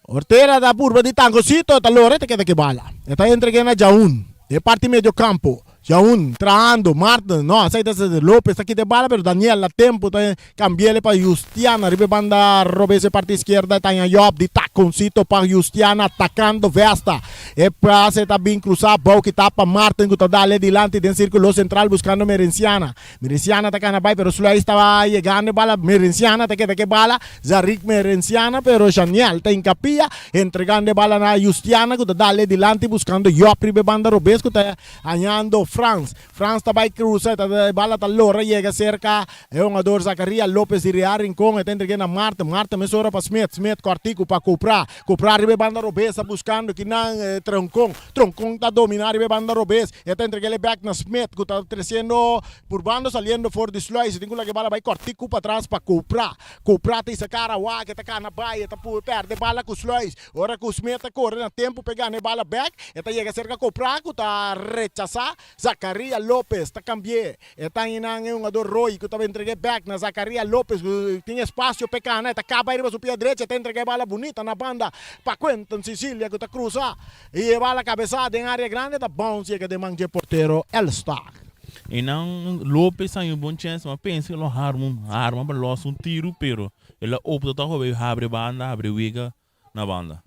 Ortega ta purba di Tangosito ta lora e ta keda ke bala. E ta entrega na Jaun den parti medio campo. Jaun trahando Martin no esaki ta Lopez ta kita e bala pero Daniel na tempo ta cambiele pa Justiana riba e banda robes e parti izquierda e ta haña Job di Taconcito pa Justiana atacando Vesta. E pase ta bin cruza bou kita pa Martin cu ta dale dilanti den circulo central buscando Merenciana. Merenciana ta cana bay pero Sluis ta yegando e bala Merenciana ta keda ke bala Zarik Merenciana pero Janiel ta hincapia entregando e bala na Justiana cu ta dale dilanti buscando Job riba e banda robes cu ta hañando Frans. Frans ta bay cruza e ta e bala ta lora yega cerca e hungador Zacaria Lopez di Real Rincon e ta entregue na Marten Marten mesora pa Smith Smith cortico pa Cupra Cupra riba e banda robes ta buscando kinan Troncon Troncon ta domina riba e banda robes e ta entreg'el e bek na Smith cu ta treciendo purbando saliendo for di sluis e tin cu laga e bala bay cortico patras pa Cupra Cupra ta isa cara wak e ta cana bay e ta perde bala cu sluis ora cu Smith ta core na tempo pa e gana e bala bek e ta yega cerca Cupra cu ta rechasa Zacaria Lopez ta cambi'e e ta hinan e hungador Roy cu ta entreg'e bek na Zacaria Lopez cu tin espacio pa e cana e ta caba riba su pia drecha e ta entreg'e bala bunita na banda pa Quentin Cicilia cu ta cruza y e bala cabeza den area grandi ta bounce yega den man dje portero Elstak. Einan Lopez haña un bon chèns, ma pensa ku lo harma un arma pa lòs un tiru, pero el a opta tòg pa bai habri banda, habri wega na banda.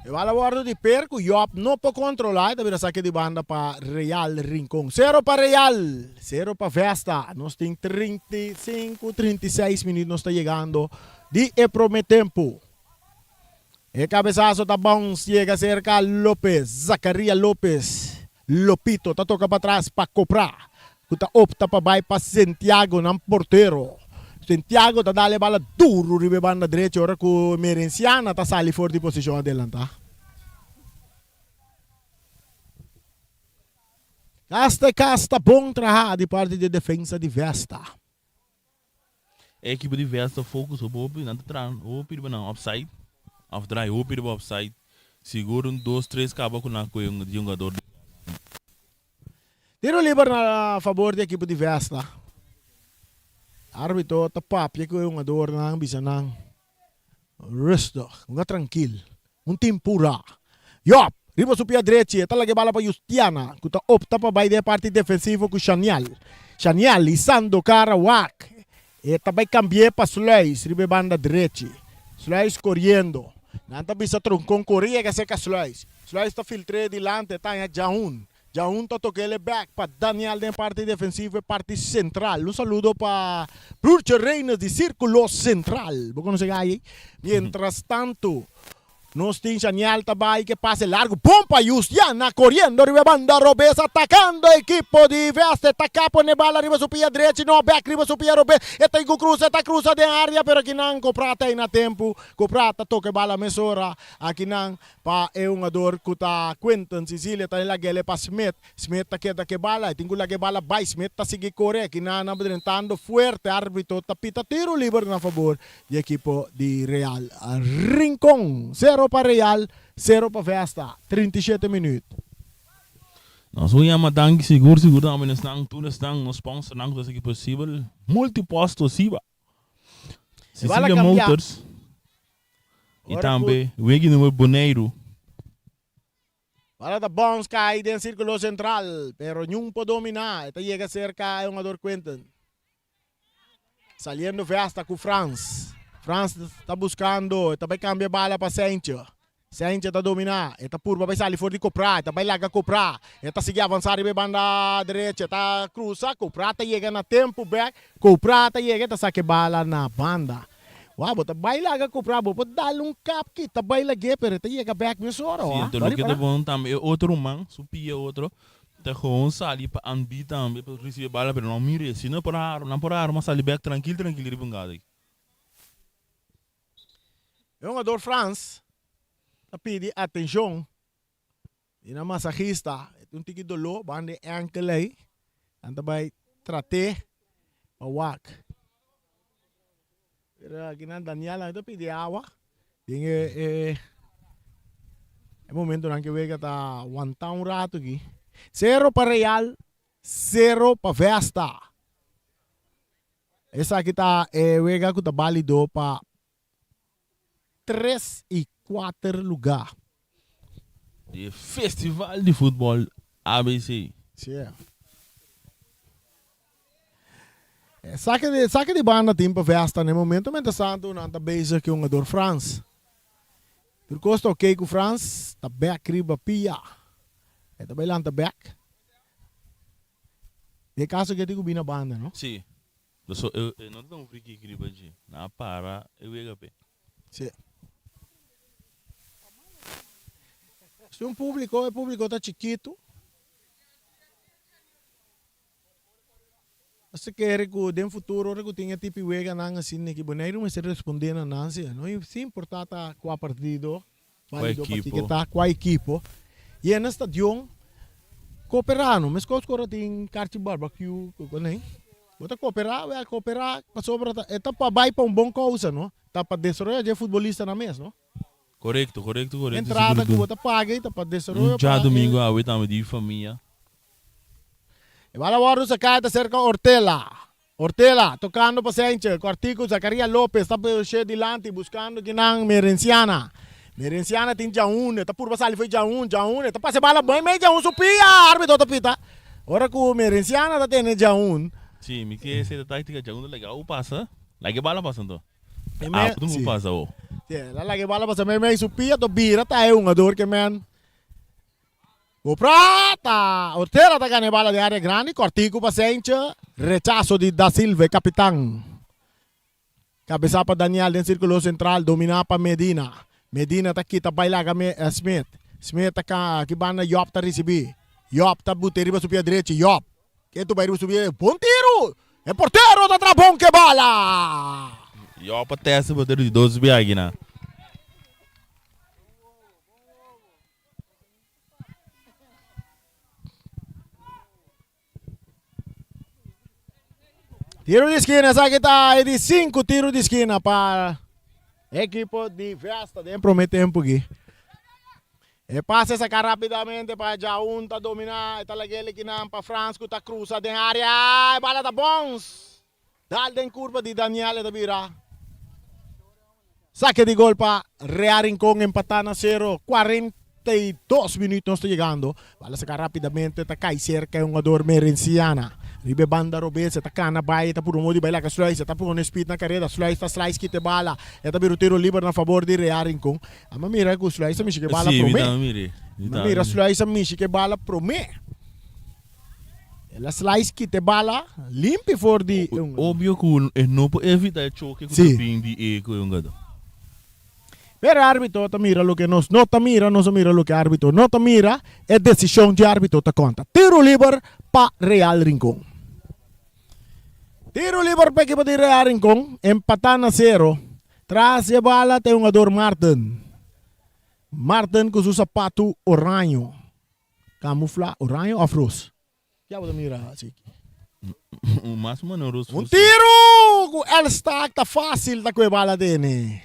E bala wòrdu di per ku Job no por kontrolá, e ta bira sake di banda pa Real Rincon. Sero pa Real, sero pa Vesta. Nos tin 35, 36 minüt nos ta yegando di e promé tempu. E kabesaso ta bounce yega serka Lopez, Zacaria Lopez. Lopito ta toka patras pa Copra ku ta opta pa bai pa Santiago nan portero. Santiago ta dal e bala duru riba e banda drechi ora ku Merenciana ta sali for di posishon adelantá. Kasta e kas ta bon trahá di parti di e defensa di Vesta. E ekipo di Vesta focus hopi hopi, nan ta traha hopi riba nan offside, of draai hopi riba offside. Sigur un dos tres kaba ku nan koe di hungador di. Tiro liber na fabor di ekipo di Vesta. Arbitro ta papia ku e hungadornan bisa nan rustig, hunga trankil, un tin pura. Job riba su pia drechi e ta laga e bala pa Justiana ku ta opta pa bai den e parti defensivo ku Shaniel. Shaniel hisando kara wak e ta bai kambi'é pa Sluis riba e banda drechi. Sluis koriendo. Nan ta bisa Troncon kore yega serka Sluis. Sluis ta filtr'é dilanti e ta haña Jahun. Jahun ta tok'el e bek pa Daniel den parti defensivo e parti central. Un saludo pa Broertje Reines di Circulo Central. Bo conoce gai ei? Mientras tanto nos tin Shaniel ta bai ke pase largo bon pa Justiana coriendo riba e banda robes atacando ekipo di Veste ta ka pone bala riba su pia drechi no bek riba su pia robes e ta igu cruza e ta cruza den area pero kinan Copra ta ei na tempo Copra ta toca e bala mesora akinan Pa e hungador ku ta Quinton Cicilia ta lag'el pa Smith. Smith ta keda ku e bala. E tin ku laga e bala bai. Smith ta sigui kore. Akinan a drentando fuerte. Arbitro ta pita tiro liber na fabor di ekipo di Real Rincon. Sero pa Real, sero pa Vesta. 37 minuut. Nos un yama danki sigur sigur tambe na esnan tur esnan nos sponsornan ku ta hasi posibel. Multiposto Siba. E bala Cecilia kambia. Motors. I Ora ku. tambe wegi number Boneiru. Bala ta bounce kai den sirkulo sentral, pero niun por dominá. E ta yega serka e hungador Quinton. Saliendo Vesta ku Frans. Frans ta buskando, e ta bai kambia e bala pa Seintje. Seintje ta dominá, e ta purba bai sali for di Koprá, e ta bai laga Koprá. E ta sigui avansá riba e banda derecha, e ta krusa, Koprá ta yega na tempu bèk. Koprá ta yega, e ta saka e bala na banda. Wou, bo ta bai laga kupra, bo por dal un kap kita bai lag'é, pero e ta yega bèk mesora, Sí, wou. anto loke ta bon tambe e otro ruman, su pia otro, ta gewoon sali pa anbi tambe pa ricibi e bala, pero no mir'é. Si no por haro, nan por haro, ma sali bèk trankil trankil riba un gada aki. E hungador Frans ta pidi atencion di nan masahista, e tin un tiki doló banda e enkel ei, nan ta bai trat'é pa wak. Pero aki nan Daniel nan ta pidi awa den e e e momentonan ke wega ta wantá un rato aki. Sero pa Real, sero pa Vesta. Esaki ta e wega ku ta balido pa tres i kuater lugá. Di e festival di futbòl ABC. Sí. E sake di sake di banda tin pa Vesta na e momento mientras tanto nan ta bezig ku e hungador Frans. Tur kos ta oke ku Frans ta bek riba pia. E ta bai lanta bek. Den e kaso ke tin ku bini na banda no. Sí. Paso e e no ta un free kick riba dje. Nan a para e wega p'e. Sí. Si un publico, e publico ta chikitu. Nos ta kere ku den futuro ora ku tin e tipo di weganan asina aki Boneiru mester responde na nan si no sin importa ta kua partido, Kua balido pa ekipo. kiko ta, kua ekipo. Yena stadion koperá no meskos ku ora tin karchi barbecue ku ku nei. Bo ta koperá, wèl koperá pasobra ta e ta pa bai pa un bon kousa no, ta pa desaroyo dje futbolistanan mes no. Korekto, korekto, korekto Entrada sigur ku tu. bo ta paga ei ta pa Un desaroyo pa e. djadumingu awe tambe di famia. E bala wòrdu saká e ta serka Ortela. Ortela tokando pa Sanchez, kòrtiku Zacaria Lopez ta pushe dilanti buskando kinan Merenciana. Merenciana tin Djaun, e ta purba sali fo'i Djaun, Djaun e ta pasa e bala bai mei Djaun su pia, arbitro ta pita. Ora ku Merenciana ta tene Djaun. Si, mi ke esei ta taktika Djaun ta laga awo pasa, laga e bala pasa anto. E me, Awo ta si. pasa awo. Si, el a laga e bala pasa mei mei su pia, to bira ta e hungador ke men. Ku prata! Ortera ta gana e bala den area grandi, kòrtiku pa Sentje, rechaso di Da Silva e kapitan. Kabesá pa Daniel den sirkulo sentral, dominá pa Medina. Medina ta kita bai laga Smith. Smith ta ka ki banda Job ta risibí. Job ta bute riba su pia drechi, Job ke tu bai riba su pia, bon tiru! E portero ta tra bon ke bala! Job a tèst e portero di dos bia aki nan. Tiro di skina, esaki ta e di sinku tiro di skina pa ekipo di Vesta den prome tempu aki. E pase saca rapidamente pa Jaun ta domina e ta lag'e likinan pa Frans cu ta cruza den area e bala ta bons dal den curva di Daniel e ta bira sake di gol pa Real Rincon empata na cero 42 minuut nos ta yegando bala saca rapidamente ta cay cerca e hungador Merenciana riba e banda robes e ta cana bay e ta puru modi bay laga Sluis e ta pone speed na careda Sluis ta slice kita e bala e ta bira un tiro liber na favor di Real Rincon. Ama mira ku Sluis a mishi ke bala Sí, mi promé. tambe mire. Mi Mi tambe mira mire. Sluis a mishi ke bala promé. El a slice kita e bala limpi for di e hungadó. Obvio ku e no por evita e choke ku ta Sí. bin di e ku e hungadó. Pero e arbitro ta mira loke nos no ta mira, nos a mira loke arbitro no ta mira, e desishon di arbitro ta konta. Tiro liber pa Real Rincon. Tiro liber pa ekipo di Real Rincon, empatá na sero. Tras e bala ta e hungador Martin. Martin ku su sapatu oraño. Kamufla oraño of ros? Kia bo ta mira Chiki? Mas o menos ros. Un tiru ku El Staak ta fásil ta ku e bala tene.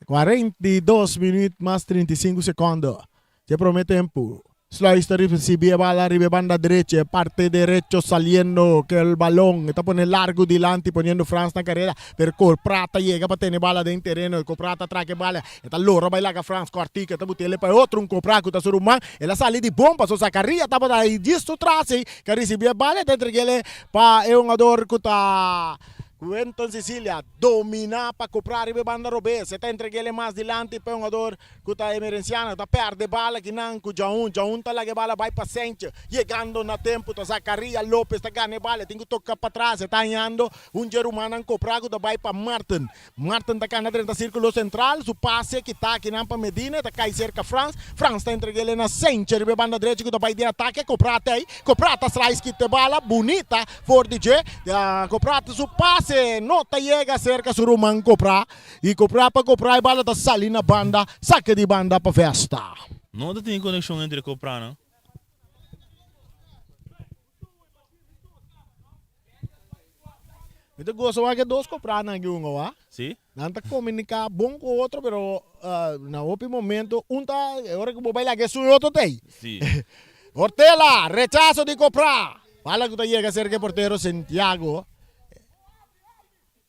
42 minuut mas 35 sekondo. Dje prome tempu, Sluis ta ricibi e bala riba e banda derecho, e parte derecho saliendo cu el balon, e ta pone largo dilanti poniendo Frans na careda, pero Corpra ta yega pa tene bala den tereno, Corpra ta traca e bala, e ta lora bay laga Frans cortico, e ta butele pa e otro, un Corpra cu ta su ruman, el a sali di bon paso Zacaria tabata ahí djis su tras ey, cu a ricibi e bala, e ta entregele pa e hungador cu ta Quentin Cecilia, domina pa Corpra riba e banda robes, e ta entregele mas dilanti pa e hungador Ku ta Emerenciano ta perde bala kinan ku Jaun. Jaun ta laga e bala bai pa Sentje. Yegando na tempu ta Zacaria Lopez ta gana e bala. E tin ku toka patras. E ta hañando un dje rumannan kopra ku ta bai pa Martin. Martin ta kana drenta sirkulo sentral. Su pase kita kinan pa Medina. E ta kai serka Frans. Frans ta entreg'el na Sentje riba e banda drechi ku ta bai den atake. Kopra ta ei. Kopra ta slice kita e bala. Bunita for di dje. Kopra ta su pase no ta yega serka su ruman kopra. I kopra pa kopra e bala ta sali na banda, sake di banda pa Vesta. No ta tin konekshon entre kopranan. Mi ta gosa wak e dos kopranan aki hunga wak. Si. Nan ta komuniká bon ku otro pero na hopi momento un ta e ora ku bo bai laga esun e otro ta ei. Si. Ortela, rechaso di kopra. Bala ku ta yega serka e portero Santiago.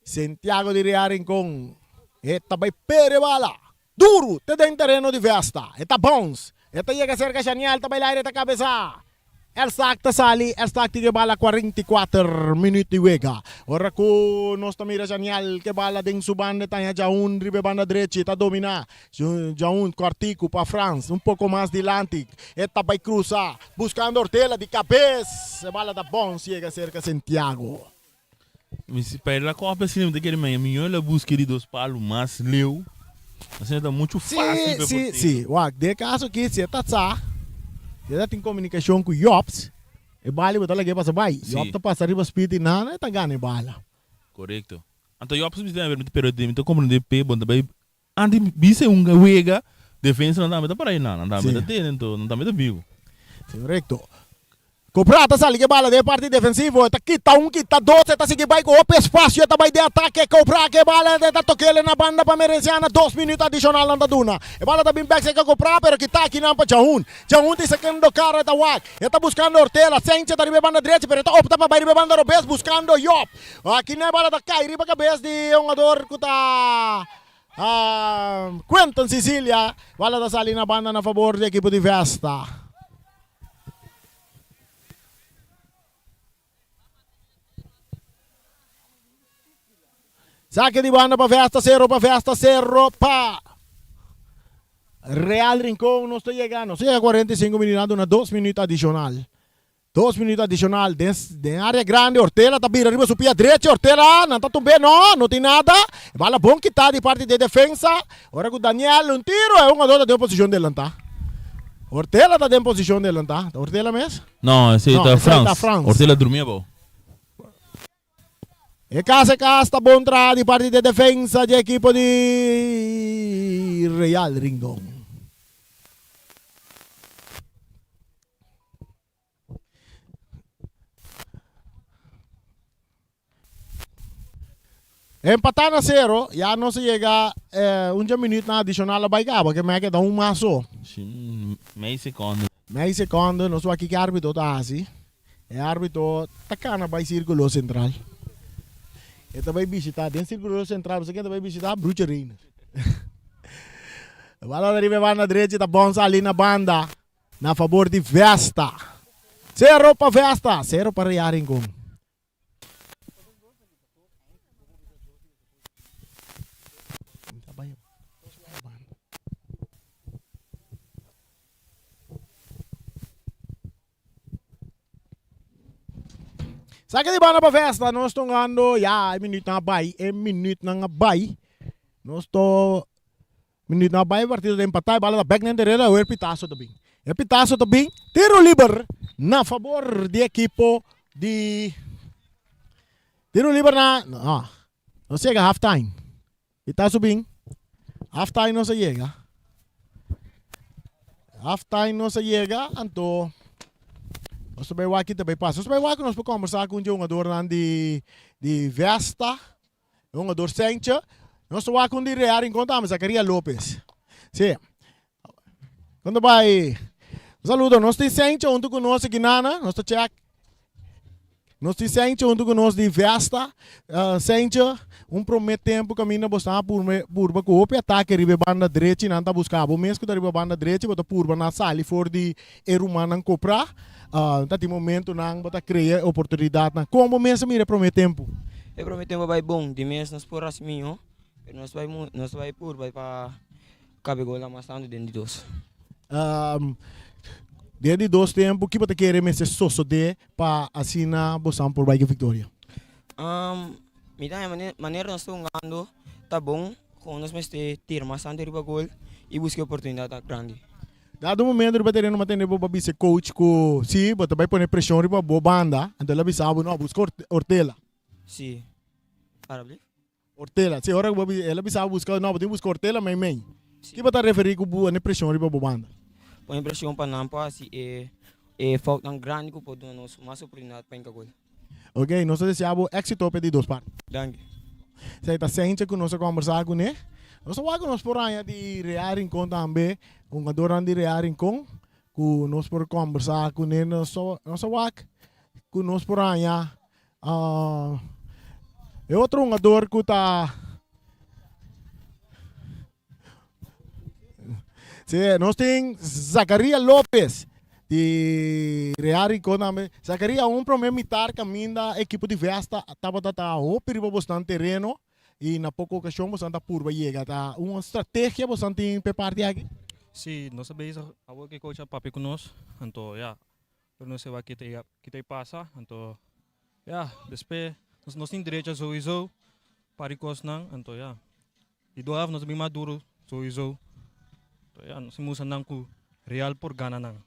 Santiago di Real Rincon e ta bai pere bala duru te den tereno di Vesta. E ta bounce, e ta yega serka Shaniel, ta bai laire ta kabesa. El sak ta sali, el sak tin e bala 44 minuut di wega. Ora ku nos ta mira Shaniel ke bala den su banda e ta haña Jaun riba e banda drechi, e ta domina. Jaun kòrtiku pa Frans, un poko mas dilanti, e ta bai krusa buskando Ortela di kabes, e bala ta bounce yega serka Santiago. Mi si pa el a kope asina mi ta kere maya miyo el a buska di dos palu mas leu asina ta muchu facil pa e Si, portero. si, wak, den e kaso aki si e ta sa, si e ta tin komunikashon ku Jobs, e bala bo ta lag'é pasa bai. Si. Job ta pasa riba speed i nada, e ta gana e bala. Korekto. Anto Jobs bisa mi ta pero mi ta komprende p'e bo ta bai antes bisa un wega defensa nan tambe ta para einan, nan tambe ta tene anto nan tambe ta bibu. Si, korekto. Cobra ta sali ke bala den e parti defensivo, e ta kita un, kita dos, e ta sigui bai ku hopi espasio, e ta bai den atake, Cobra ke bala, e ta tokele na banda pa Merenciana, dos minuut adishonal nan ta duna. E bala ta bin bek serka Cobra, pero kita akinan pa Jahun. Jahun tin sekendo kara e ta wak, e ta buskando Ortela, Senche ta riba e banda drechi, pero e ta opta pa bai riba e banda robes buskando Job. Akinan e bala ta kai riba kabes di e hungador ku ta Quentin Cicilia, bala ta sali na banda na fabor di ekipo di Vesta. Sake di banda pa Vesta, sero pa Vesta, sero pa Real Rincon. Nos ta yega, nos ta yega 45 minuut, nan duna dos minuut adicional. Dos minuut adicional den, den area grandi. Ortela ta bira riba su pia drechi. Ortela, nan ta tumbe, no, no tin nada. Bala bon kita di parti de defensa. Ora ku Daniel un tiro e hungador ta den posishon delantá. Ortela ta den posishon delantá. Ta Ortela mes? No, esei No, ta esei ta Frans. Frans. Ortela durmi abou. E kas e kas ta bon traha di parti de defensa di ekipo di Real Rincon. Empatá na sero, ya nos a yega un dje minuutnan adishonal a bai kaba, ke mei a keda un mas so. Si. Mei sekondo. Mei sekondo, nos wak kiko e arbitro ta hasi. E arbitro ta kana bai Sirkulo Sentral. E ta bai bishita den Sirkulo Sentral, bo sa ken ta bai bishita? Bruche Reiner. Bala ta riba e banda drechi ta bon sali na banda na fabor di Vesta. Sero pa Vesta, sero pa Real Rincon. Saki di banda pa Vesta, nos tongando ya e minuutnan a bai, e minuutnan a bai. Nos to minuutnan a bai, partido ta empatá, e bala ta bek den tereno, awor e pitazo ta bin. E pitazo ta bin, tiro liber na fabor di ekipo di tiro liber na, no, nos yega half time. Pitazo bin, half time nos a yega. Half time nos a yega, anto nos ta bai wak ki ta bai pasa. Nos ta bai wak ku nos por kombersá ku un dje hungadornan di di Vesta, e hungador Senche. Nos ta wak un di Real Rincon tambe, Zacaria Lopez. Si. Kon ta bai? Un saludo. Nos tin Senche huntu ku nos aki nana. Nos ta check. Nos tin Senche huntu ku nos di Vesta. Senche, un promé tempu kaminda bo sta purba ku hopi atake riba e banda drechi. Nan ta buska bo mes ku ta riba banda drechi. Bo ta purba na sali for di e rumannan koprá. Ta tin momentunan bo ta krea e oportunidatnan. Kon bo mes a mira e promé tempu? E promé tempu a bai bon. Di mes nos por hasi mihó, pero nos bai nos bai purba pa Kabe gola mas tantu den di dos. Den di dos tempu, ki bo ta kere mester sosodé pa asina bosan por bai ku viktoria? Mi ta haña manera nos ta hungando ta bon, kon nos mester tira mas tantu riba gol i buska e oportunidatnan grandi. Dado momento riba tereno mi a tende bo pa bisa e coach ku si bo ta bai pone preshon riba bo banda, anto el a bisa bo no, buska Ortela. Si, alsjeblieft. Ortela, si ora ku bo bisa, el a bisa bo buska, no, bo tin buska Ortela mei mei. Ki bo ta referí ku pone preshon riba bo banda? Pone preshon pa nan por hasi e e foutnan grandi ku por duna nos mas oportunidat pa hinka gol. Ok, nos ta desea bo éksito pa e di dos parti. Danki. Esei ta Sencha ku nos a kombersá kuné. Nos ta wak ku nos por haña di Real Rincon tambe, hungadornan di Real Rincon ku nos por kombersá kuné. Nos ta wak ku nos por haña E otro hungador ku ta Sí, nos tin Zacaria Lopez di Real Rincon tambe. Zacaria, un prome mitar kaminda ekipo di Vesta tabata ta hopi riba bosnan tereno i na poko okashon bosnan ta purba yega. Ta un strategia bosnan tin p'e parti aki? Sí, nos ta bezig awor ku e coach a papia ku nos, anto ya, Pero no se wak kita i kita i pasa, anto ya, despues nos nos tin derecho souiso pa di kosnan, anto ya. Di dos half nos a bin mas duro souiso, anto ya, nos a musa nan ku Real por gana nan.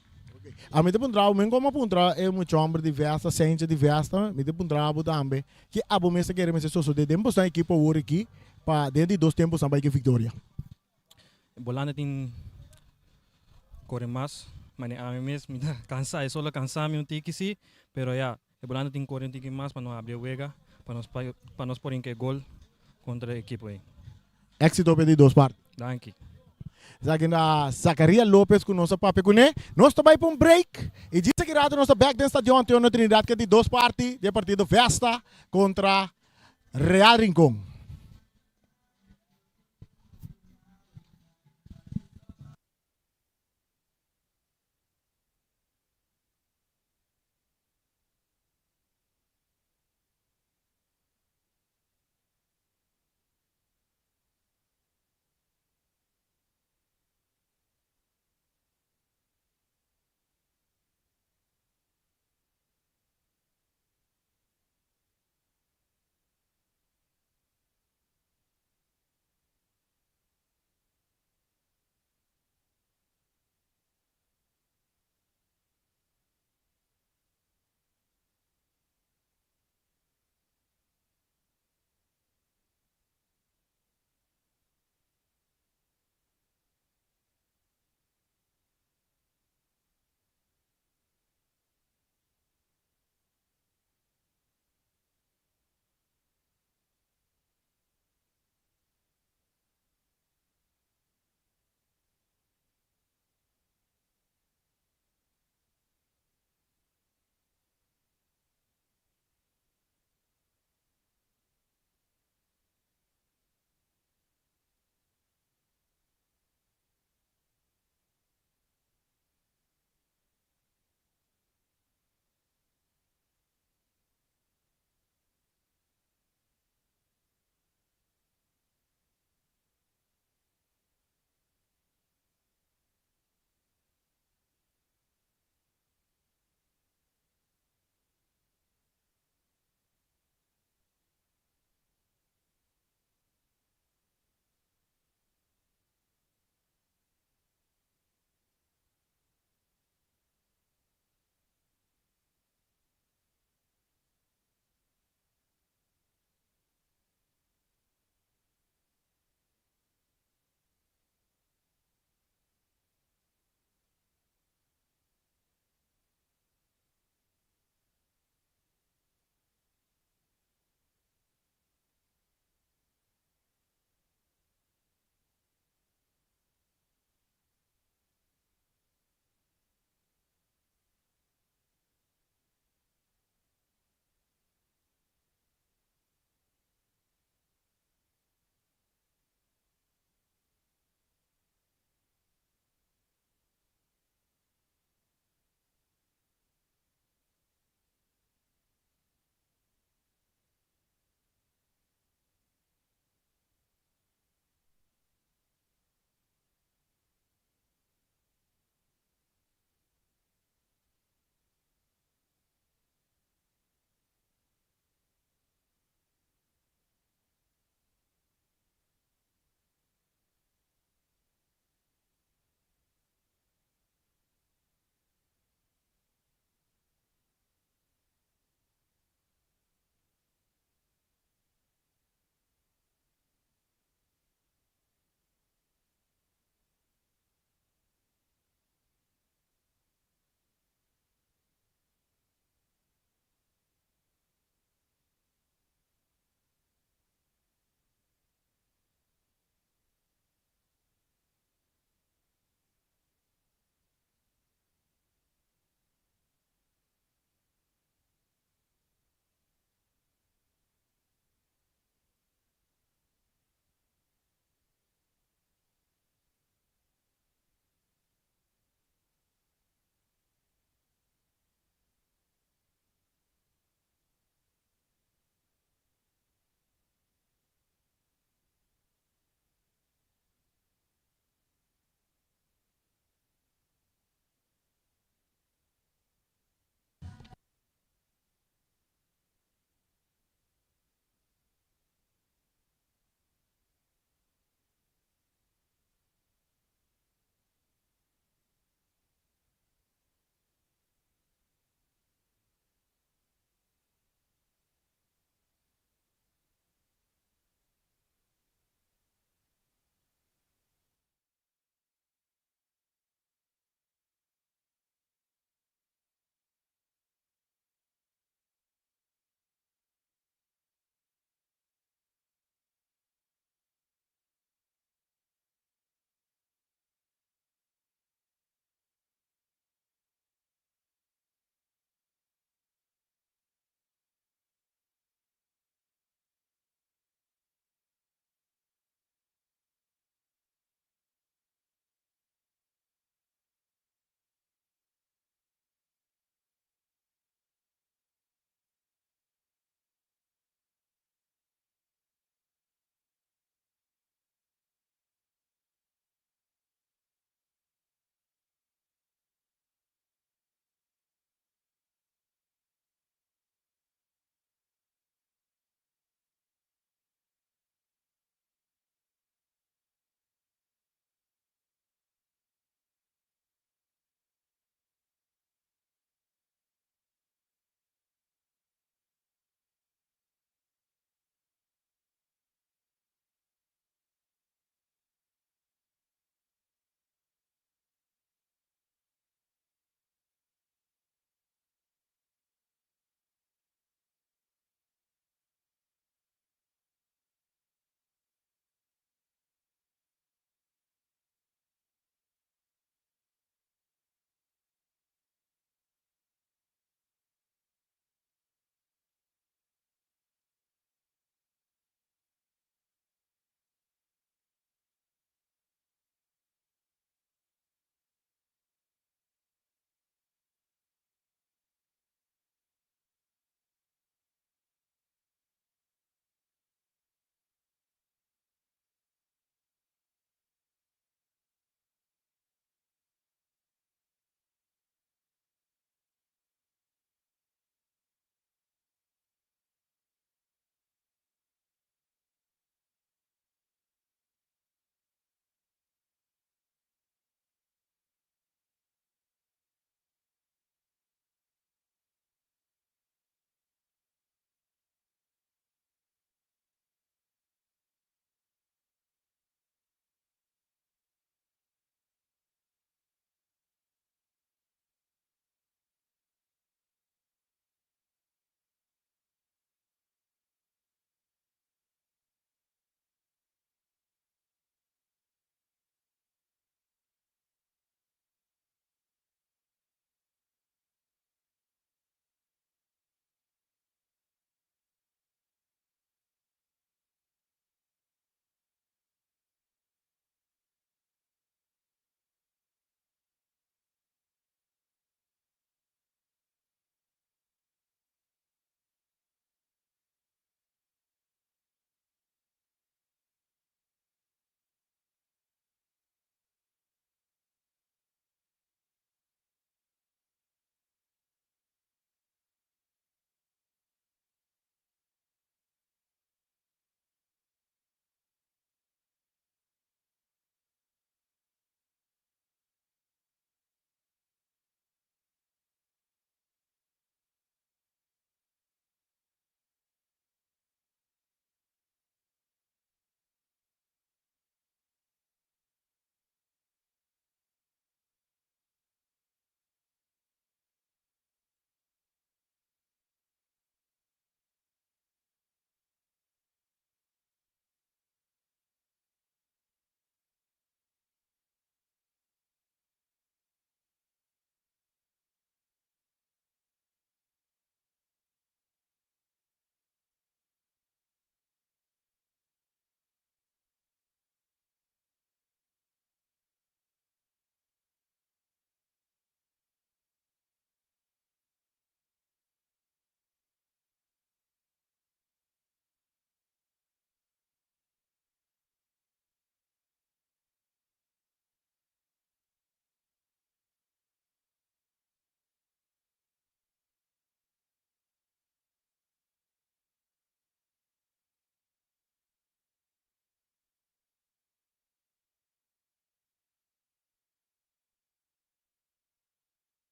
Ami ta puntra bo, men komo a puntra e mucha homber di Vesta, Sencha di Vesta, mi ta puntra bo tambe, ki abo mes ta kere mester sosode den boso ekipo awor aki pa den di dos tempo boso a bai ke viktoria? Bolanda tin kore mas, mane ami mes mi ta kansa, e sol a kansa mi un tiki si, pero ya, e bolanda tin kore un tiki mas pa no habri e wega, pa nos pa nos por hinka e gol kontra e ekipo ei. Éxito p'e di dos parti. Danki. Esaki ta Zacaria Lopez ku nos a papia kuné. Nos ta bai pa un break i djis aki rato nos ta bèk den Stadion Antonio Trinidad ku e di dos parti di e partido Vesta kontra Real Rincon.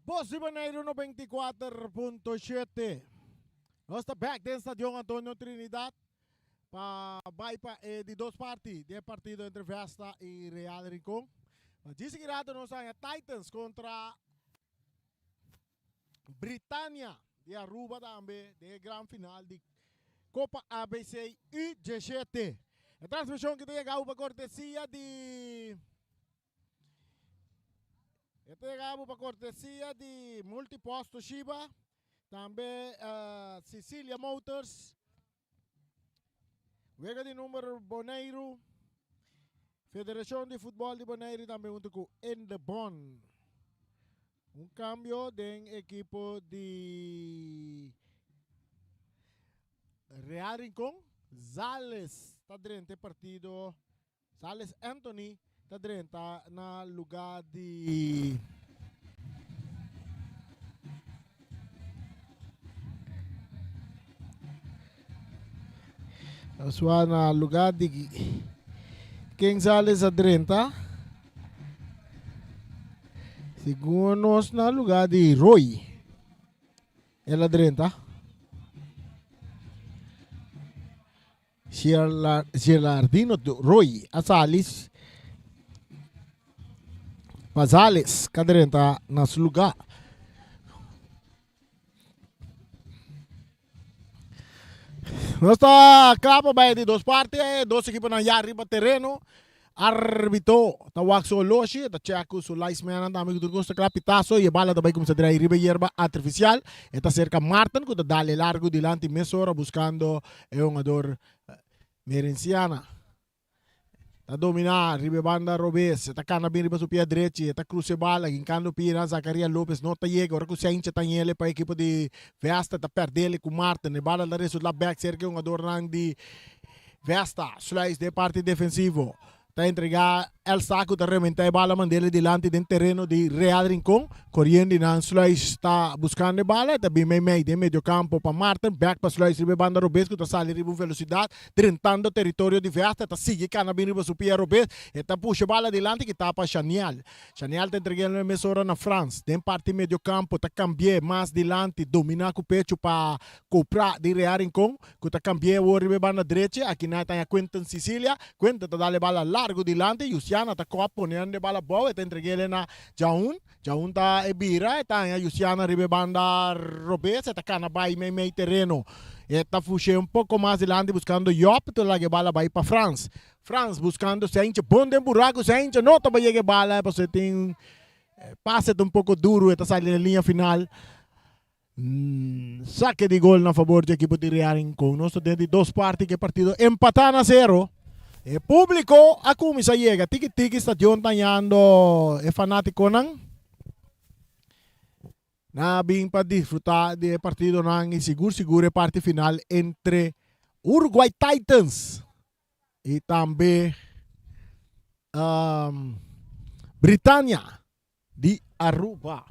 Bos di Boneiru 94.7. Nos ta back den Stadion Antonio Trinidad pa bai pa e di dos parti di e partido entre Vesta y Real Rincon. Pa djis aki rato nos haña Titans kontra Britannia di Aruba tambe den e gran final di Copa ABC U17. E transmishon ki ta yega pa kortesia di E ta yega bo pa kortesia di Multipost Toshiba, tambe Cecilia Motors, Wega di Number Boneiru, Federashon di Futbòl di Boneiru tambe huntu ku Indebon. Un kambio den ekipo di Real Rincon, Zales ta drenta e partido. Sales Anthony ta drenta na luga di Sua na luga di ken Sales a drenta? Segun nos na luga di Roy. El a drenta. Gerlardino Roy a sali pa Zales ka drenta na su lugar. Nos ta kla pa bai di dos parti, dos ekiponan ya riba tereno. Arbitro ta wak su oloshi, e ta check ku su linesmannan tambe ku tur kos ta kla. Pitazo i e bala ta bai kuminsá drai riba e yerba artifisial. E ta serka Marten ku ta dal e largu dilanti mesora buskando e hungador Merenciana. Ta dominá riba e banda robes, e ta kana bin riba su pia drechi, e ta krusa e bala hinkando pia Zacaria Lopez no ta yega. Ora ku Saincha ta ñele pa ekipo di Vesta ta pèrdele ku Marten. E bala ta resultá bèk serka e hungadornan di Vesta sluis den parti defensivo. Ta entrega El Saco ta rementa e bala mandele dilanti den tereno di Real Rincon. Coriendo nan sluis ta buscando e bala. Ta bin meimei den mediocampo pa Marten. Back pa sluis riba e banda robes cu ta sali riba un velocidad. Drentando teritorio di Vesta. Ta sigui cana bin riba su pia robes. E ta pusha e bala dilanti ki ta pa Shaniel. Shaniel ta entreg'el mesora na Frans. Den parti mediocampo ta cambi'e mas dilanti. Domina cu pecho pa Copra di Real Rincon. Ku ta kambi'é awor riba e banda drechi. Aki nan e ta haña Quinton Cicilia. Quinton ta dal e bala largu dilanti. Yusiana ta kòp poniendo e bala abou. E ta entreg'é na Jaun. Jaun ta e bira. E ta haña Yusiana riba e banda robes. E ta kana bai meimei tereno. E ta fush'é un poko mas dilanti buskando Job. Ta laga e bala bai pa Frans. Frans buskando Seintje. Bon den buraku. Seintje no ta bai yega e bala pasobra e tin pase ta un poko duru. E ta sali na liña final. Sake di gol na fabor di ekipo di Real Rincon. Nos ta den di dos parti ku e partido empatá na sero. E públiko a kuminsá yega tiki tiki stadion ta hañando e fanátikonan. Nan a bin pa disfrutá di e partidonan i sigur sigur e parti final entre Uruguay Titans i tambe Britannia di Aruba.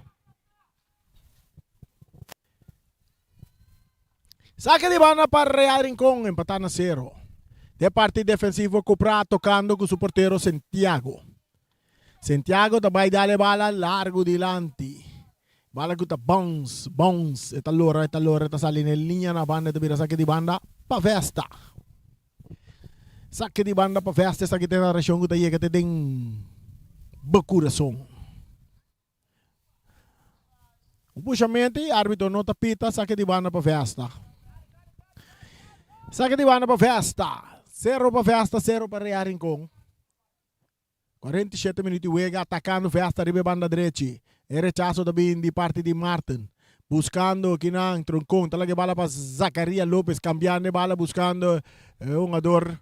Sake di banda pa Real Rincon empatá na sero. Den parti defensivo Cupra tokando ku su portero Santiago. Santiago ta bai dal e bala largu dilanti. Bala ku ta bounce, bounce, e ta lora, e ta lora, e ta sali na e liña na banda, e ta bira sake di banda pa Vesta. Sake di banda pa Vesta, esaki ta e narashon ku ta yega te den bo kurason. Un pushamento i arbitro no ta pita, sake di banda pa Vesta. Sake di banda pa Vesta. Sero pa Vesta, sero pa Real Rincon. 47 minuut di wega atakando Vesta riba e banda drechi. E rechaso ta bin di parti di Martin. Buscando kinan Troncon ta laga e bala pa Zacaria Lopez cambiando e bala buscando e hungador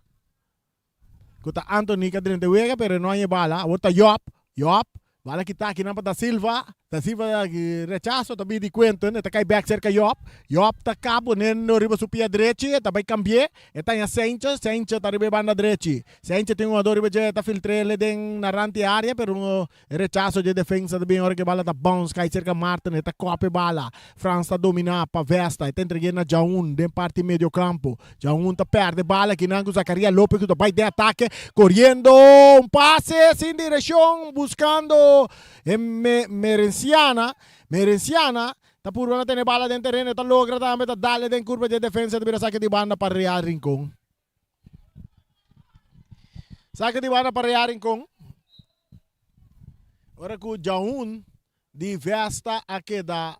cu ta Anthony ca drenta e wega pero e no haña e bala. Awor ta Job. Job bala kita kinan pa Da Silva. Da Silva rechaso ta bin di Quentin e ta cay bek cerca Job. Job ta ca poniendo riba su pia drechi e ta bay cambie. E ta haña Sanchez, Sanchez ta riba e banda drechi. Sanchez tin un jugador riba dje, e ta filtr'el den na rant di area, pero un rechaso dje defensa ta bin ora ku e bala ta bounce kai serka Martin, e ta kòp e bala. Frans ta dominá pa Vesta, e ta entreg'é na Jaun den parti medio kampo. Jaun ta pèrdè bala kinan ku Zacaria Lopez ku ta bai den atake, koriendo un pase sin direkshon buskando e Merencia. Merenciana. Merenciana ta purba na tene bala den tereno, e ta logra tambe, ta dale den kurpa di e defensa, ta bira sake di banda pa Real Rincon. Sake di banda pa Real Rincon. Ora ku Jaun di Vesta a keda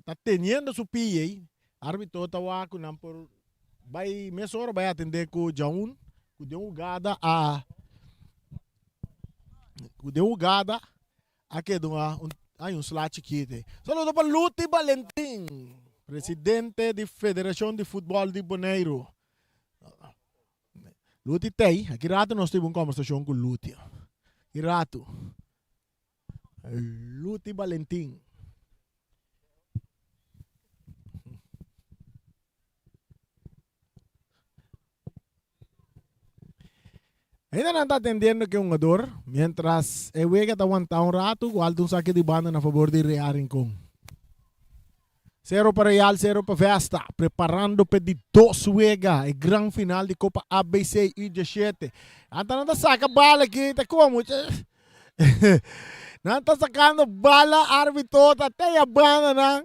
ta teniendo su pie ei, arbitro ta wak ku nan por bai mesora bai atende ku Jaun ku den hugada a ku den hugada a keda un ay un sla chikito ei. Saludo pa Luti Balentin, presidente di Federashon di Futbòl di Boneiru. Luti tei, aki rato nos tin un kombersashon ku Luti. Aki rato. Luti Balentin. Ainda nan ta atendiendo ke hungador, mientras e wega ta wanta un rato ku alta un sake di banda na fabor di Real Rincon. Sero pa Real, sero pa Vesta, preparando p'e di dos wega, e gran final di Copa ABC U17. Anta nan ta saca bala aki, ta como? Nan ta sacando bala, arbitro ta te ya banda nan.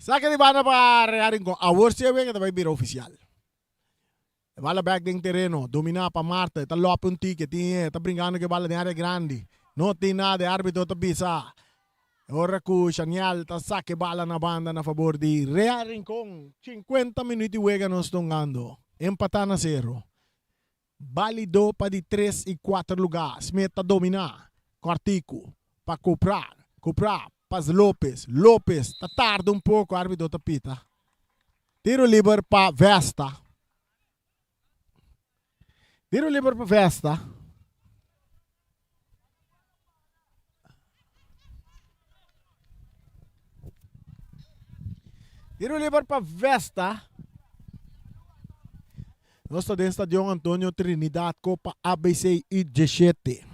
Saka di banda pa Real Rincon. Awor si e wega ta bai bira oficial. E bala bek den tereno, domina pa Marta, e ta lope un tiki, tin e ta brincando cu e bala den area grandi. No tin nada, e arbitro ta bisa. Ora cu Shaniel ta saka e bala na banda na fabor di Real Rincon. 50 minuut di wega nos ta hungando. Empata na sero. Balido pa di tres i kuater lugá. Smith ta dominá. Kòrtiku pa Cupra. Cupra pa Lopez. Lopez ta tarda un poko, árbitro ta pita. Tiro liber pa Vesta. Tiro liber pa Vesta. Tiro liber pa Vesta. Nos ta den Stadion Antonio Trinidad Copa ABC U17.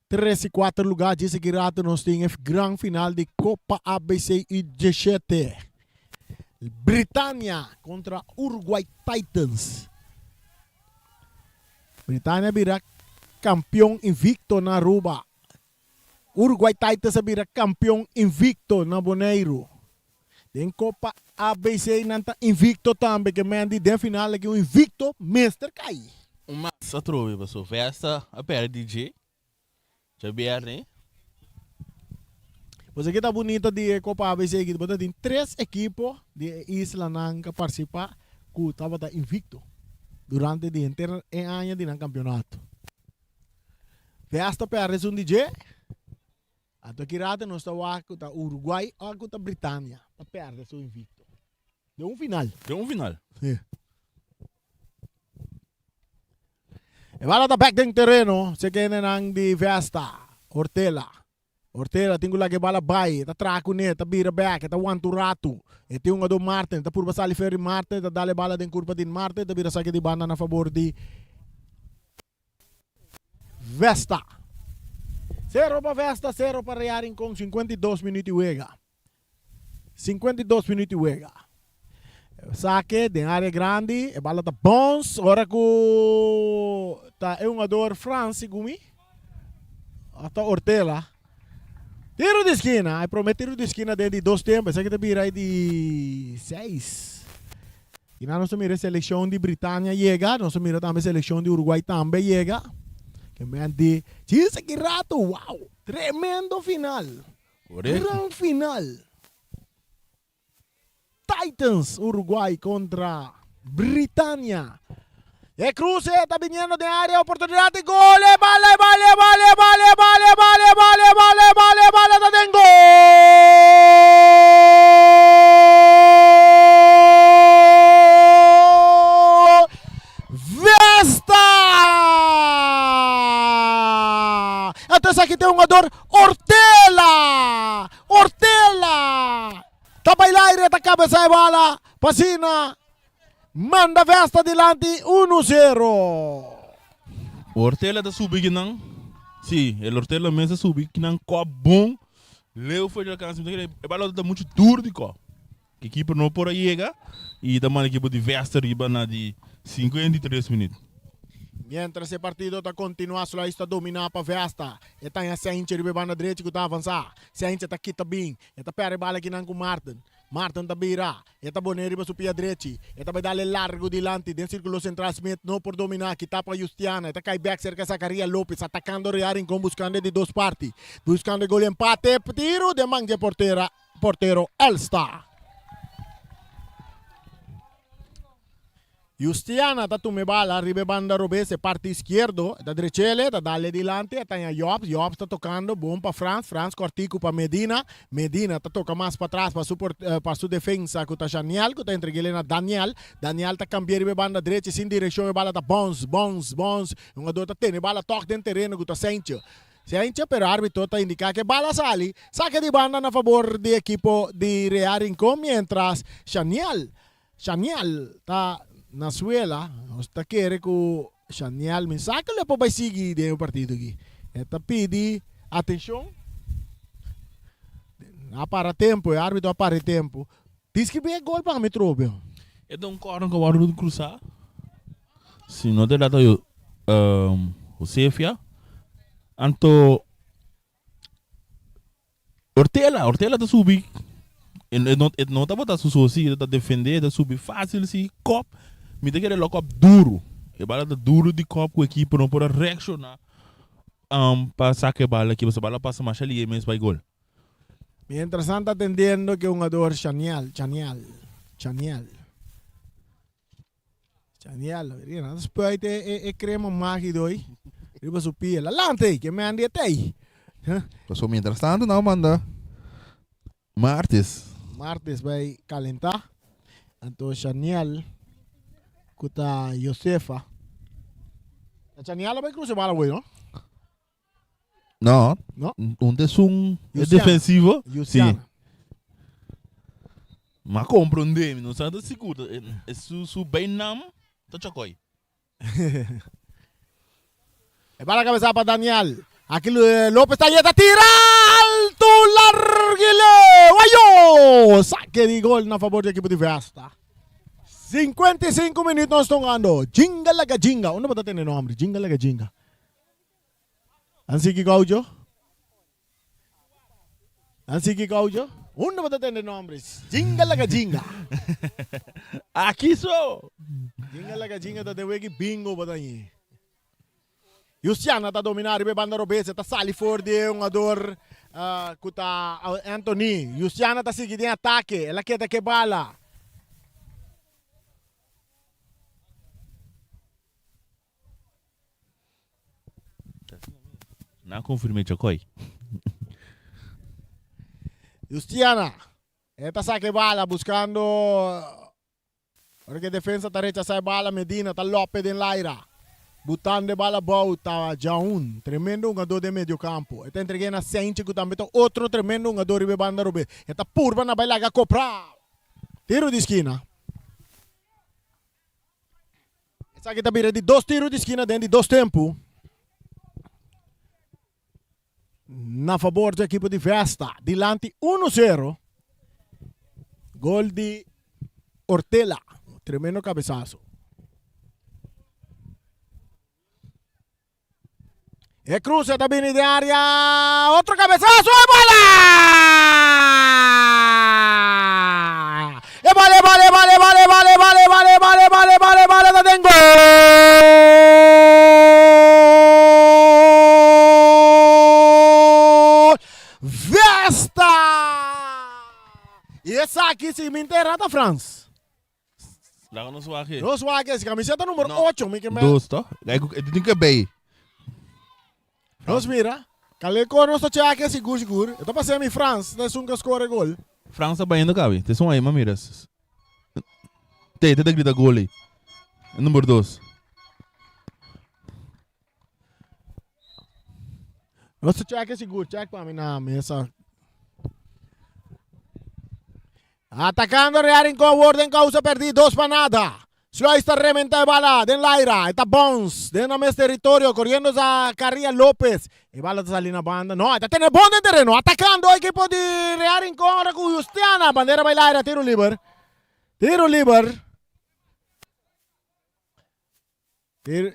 3 y 4 lugar dje seki rato nos tin e gran final di Copa ABC U17. Britannia contra Uruguay Titans. Britannia bira campeon invicto na Aruba. Uruguay Titans a bira campeon invicto na Boneiru. Den Copa ABC nan ta invicto tambe ke men di den final aki un invicto mester cay. Un mas atrobe paso Vesta a perde di dje djabierne. Pues aki ta bunita di e Copa ABC aki bo ta tin tres ekipo di e islanan ka participa ku tabata invicto durante di henter e aña di nan campeonato. Vesta perde esun di dje. Anto aki rato nos ta wak ku ta Uruguay o ku ta Britania ta perde su invicto. Den un final. Den un final. Sí. E bala ta bek den tereno. Se kendenan di Vesta. Ortela. Ortela tin ku laga e bala bai. E ta traha kuné, ta bira bek, e ta wanta un ratu. E tin hungadó Martin, ta purba sali fer di Martin, ta dal e bala den kurpa di Martin, ta bira saki di banda na fabor di Vesta. Sero pa Vesta, sero pa Real Rincon, 52 minuut di wega. 52 minuut di wega. Sake den area grandi, e bala ta bons, ora ku ta e hungador Frans segun mi, of ta Ortela. Tiro di skina, e prome tiro di skina den di dos tempo, esaki ta bira e di seis. I nan nos a mira e selekshon di Britania yega, nos a mira tambe selekshon di Uruguay tambe yega. Ke men di, Djis aki rato, wow! Tremendo final! Gran final! Titans Uruguay kontra Britania. E cruce ta biniendo den area, oportunidad di gol, e bala, e bala, e bala, e bala, e bala, e bala, e bala, e bala, e bala, e bala ta den gol! Vesta! Anto esaki ta e hungador Ortela! Ortela! Ta bai laire ta kabesa e bala pa asina manda Vesta dilanti uno sero. Ortela ta subi kinan. Si, el Ortela mes a subi kinan kòp bon. Leu for di alkanse. Mi ta kere e balon ta muchu duru di kò. E keeper no por a yega y ta manda ekipo di Vesta riba na di 53 minuut. Mientras e partido ta continua Sluis ta domina pa Vesta. E ta haña Seintje riba e banda drechi cu ta avansa. Seintje ta kita bin. E ta perde bala kinan cu Marten. Marten ta bira. E ta bone riba su pia drechi. E ta bai dale largo dilanti den circulo central. Smith no por domina. Kita pa Justiana. E ta cay bek cerca Zacaria Lopez. Atacando Real Rincon buscando e di dos parti. Buscando e gol empate. Tiro den man dje portera. Portero Elsta. Justiana ta tuma e bala riba e banda robes, e parti iskierdo, e ta drechele, e ta dale dilanti, e ta haña Jobs, Jobs ta tokando bon pa Frans, Frans kòrtiku pa Medina, Medina ta toka mas patras pa su pa su defensa ku ta Janiel ku ta entreg'é na Daniel, Daniel ta kambi'é riba e banda drechi sin direkshon e bala ta bons, bons, bons, e hungador ta tene e bala tòg den tereno ku ta Seintje, Seintje pero arbitro ta indiká ku e bala sali, saka di banda na fabor di ekipo di Real Rincon mientras Janiel Shaniel ta na suela, nos ta kere ku Shaniel mi sa ku lo por bai sigui den e partido aki. E ta pidi atenshon. A para tempu, e arbitro a para e tempu. Diskribi e gol pa mi trobe. E ta un corner ku a wòrdu krusá. Si no ta data Josefia. Anto Ortela, Ortela ta subi, e no e no tabata su so si, e ta defende, e ta subi fácil si, kòp, mi ta kere lo kòp duru, e bala ta duru di kòp ku ekipo no por a reakshoná pa saka e bala aki, pasobra e bala a pasa masha lihe mes bai gol. Mientras nan ta atendiendo ke hungador Chaniel, Chaniel, Chaniel. Chaniel, nan ta spuit e crema magi doi riba su piel. Alante, ke men di e tei. Paso mientras tanto nan a manda Martes. Martes bai calenta. Anto Chaniel ku ta Josefa. Chaniel a bai cruza e bala awor, no? No. No. Un ta esun e Jusiana. defensivo. Sí. Jusiana. Ma comprende, mi no sa ta sigur. E, e su, su bijnaam ta Chocoy. E bala cabeza pa Daniel. Aki Lopez ta yeta tira alto largo Wayo! Saque di gol na favor di equipo di Vesta. 55 minuut nos tongando. Jinga laga jinga. Unda bo ta tene nombre? Jinga laga jinga. Nan sigui gaucho. Nan sigui gaucho. Unda bo ta tende nombre? Jinga laga jinga. Aki so. Jinga laga jinga ta den weki bingo bo ta ñi. Justiana ta domina riba e banda robes. E ta sali for di e hungador ku ta Anthony. Justiana ta sigui den atake. El a keda ke bala. Na confirme Chocoy. Justiana, e ta saca e bala buscando ora que defensa ta rechasa e bala Medina ta lope den laira butando e bala abou ta Jaun tremendo hungador den medio campo e ta entregue na Senchi cu tambe ta otro tremendo hungador riba e banda robes e ta purba na bay laga copra tiro di skina. Esaki ta bira di dos tiro di skina den di dos tempu. Na fabor di ekipo di Vesta. Dilanti 1-0. Gol di Ortela. Tremendo cabezazo. E cruce ta bini den area. Otro cabezazo. E bola! E bola, e bola, e bola, e bola, e bola, e bola, e bola, e bola, e bola, e bola, e bola, ta den gol! Vesta! Y esaki si mi entera ta Frans. Laga nos wak e. Nos wak e camiseta number No. 8, mi ke me. Dos, toch? E tin ke bay. Nos mira. Kale kor nos ta check sigur sigur. E ta pasa mi Frans, ta esun ke score gol. Frans ta bayendo kabi. Te son ahí, ma mira. Te, te ta grita gol ahí. E number 2. Nos ta check sigur, check pa mi na mesa. Atacando Real Rincon, awor den causa perdi, 2 pa nada. Sluis ta rementa e bala den laira. E ta bounce den nan mes teritorio coriendo Zacaria Lopez. E bala ta sali na banda. No, e ta tene bon den tereno. Atacando ekipo di Real Rincon ora cu Justiana. Bandera bay laira. Tiro liber. Tiro liber.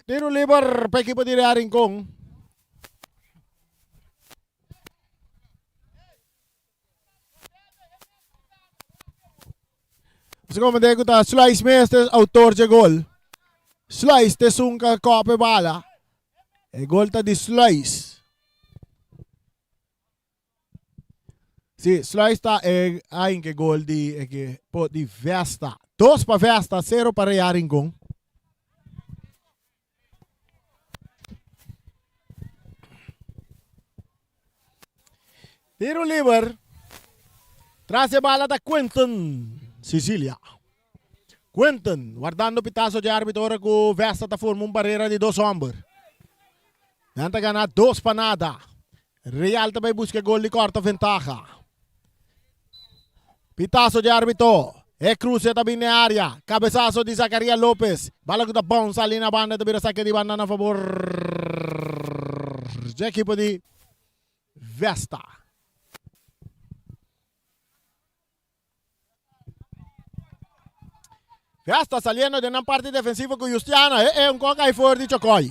Tiro liber pa ekipo di Real Rincon. Así como de que ta Sluis mes te autor de gol. Sluis te sunka kope bala. E gol ta di Sluis. Sí, Sluis ta e ainke gol di ekipo di Vesta. Dos pa Vesta, sero pa Real Rincon. Tiro liber. Tras e bala ta Quentin Sicilia. Quentin wardando pitazo di arbitro ora cu Vesta ta forma un barrera di dos homber. Nan ta gana dos pa nada. Real ta bay busca e gol di corta ventaha. Pitazo di arbitro. E cruce ta bin den area. Cabezazo di Zacaria Lopez. Bala cu ta bounce ali na banda ta bira saque di banda na favor dje equipo di Vesta. Vesta saliendo den nan parti defensivo cu Justiana. E e un coca ahí for di Chocoy.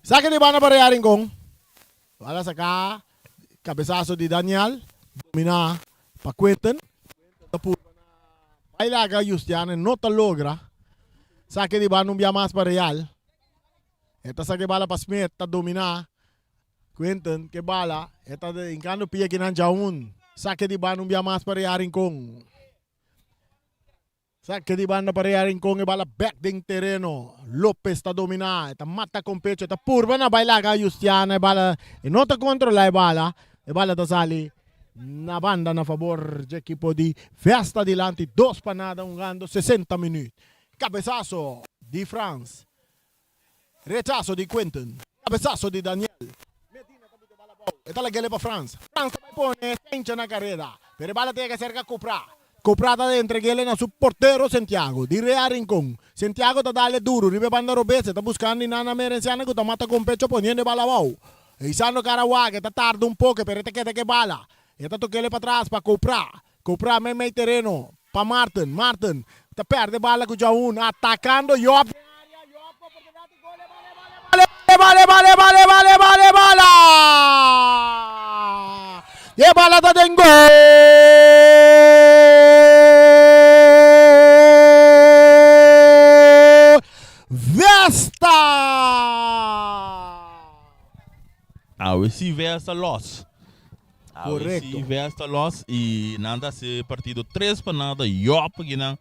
Saque di banda pa Real Rincon. Bala saca cabezazo di Daniel. Domina pa Quentin. Bai laga Justiana no ta logra. Saque di banda un bia mas pa Real. E ta saca e bala pa Smith. Ta domina. Quinton ke bala. E ta hincando pia kinan Jaun. Saque di banda un bia mas pa Real Rincon. Saque di banda pa Real Rincon. E bala bek den tereno. Lopez ta domina. E ta mata con pecho. E ta purba na bai laga Justiana. E bala e no ta controla e bala. E bala ta sali na banda na fabor dje ekipo di Vesta dilanti dos pa nada hungando 60 minuut. Cabezazo di Frans. Rechazo di Quinton. Cabezazo di Daniel. Medina ta bute bala abou. E ta lag'ele pa Frans. Frans ta bai pone Sencha na careda. Pero e bala ta yega cerca Cupra. Cupra ta entreg'ele na su portero Sentiago. Di Rea Rincon. Sentiago ta dale duro riba e banda robes. E ta buscando di Nana Merenciana cu ta mata con pecho poniendo e bala abou. Isando Carawaga. E ta tarda un poco pero e ta keda cu e bala. E ta tok'ele patras pa Cupra. Cupra meimei tereno pa Martin. Martin ta perde bala cu Jaun atacando Job den area. Job cu oportunidad di gol. E bala, e bala, e bala, e bala, e bala, e bala, e bala! E bala ta den gol! Vesta! Awe si Vesta los. Correcto. Si Vesta los y nan ta haci partido 3 pa nada Job aki nan.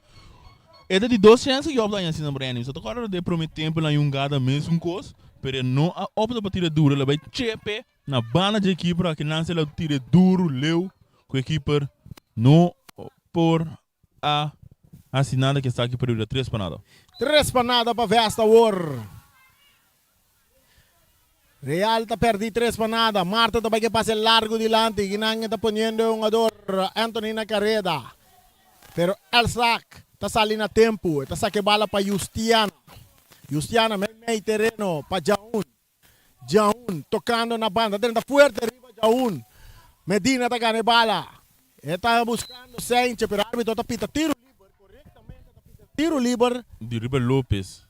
E ta di dos chance cu Job ta haña asina Brandy. Mi sa ta corda den prome tempo nan yungada mesun cos, pero e no a opta pa tira duro. El a bay chepe na banda dje keeper aki nan si el a tira duro leu cu e keeper no por a haci nada cu esaki por bira 3 pa nada. 3 pa nada pa Vesta awor. Real ta perdi 3 pa nada. Marta ta bai ke pase largo dilanti. Ginan ta poniendo e hungador Anthony na careda. Pero Elsak ta sali na tempo. E ta saca e bala pa Justiana. Justiana mei mei tereno pa Jaun. Jaun tocando na banda. Drenta fuerte riba Jaun. Medina ta gana e bala. E ta buscando Saintje pero arbitro ta pita tiro liber. Correctamente ta pita tiro liber. Di riba Lopez.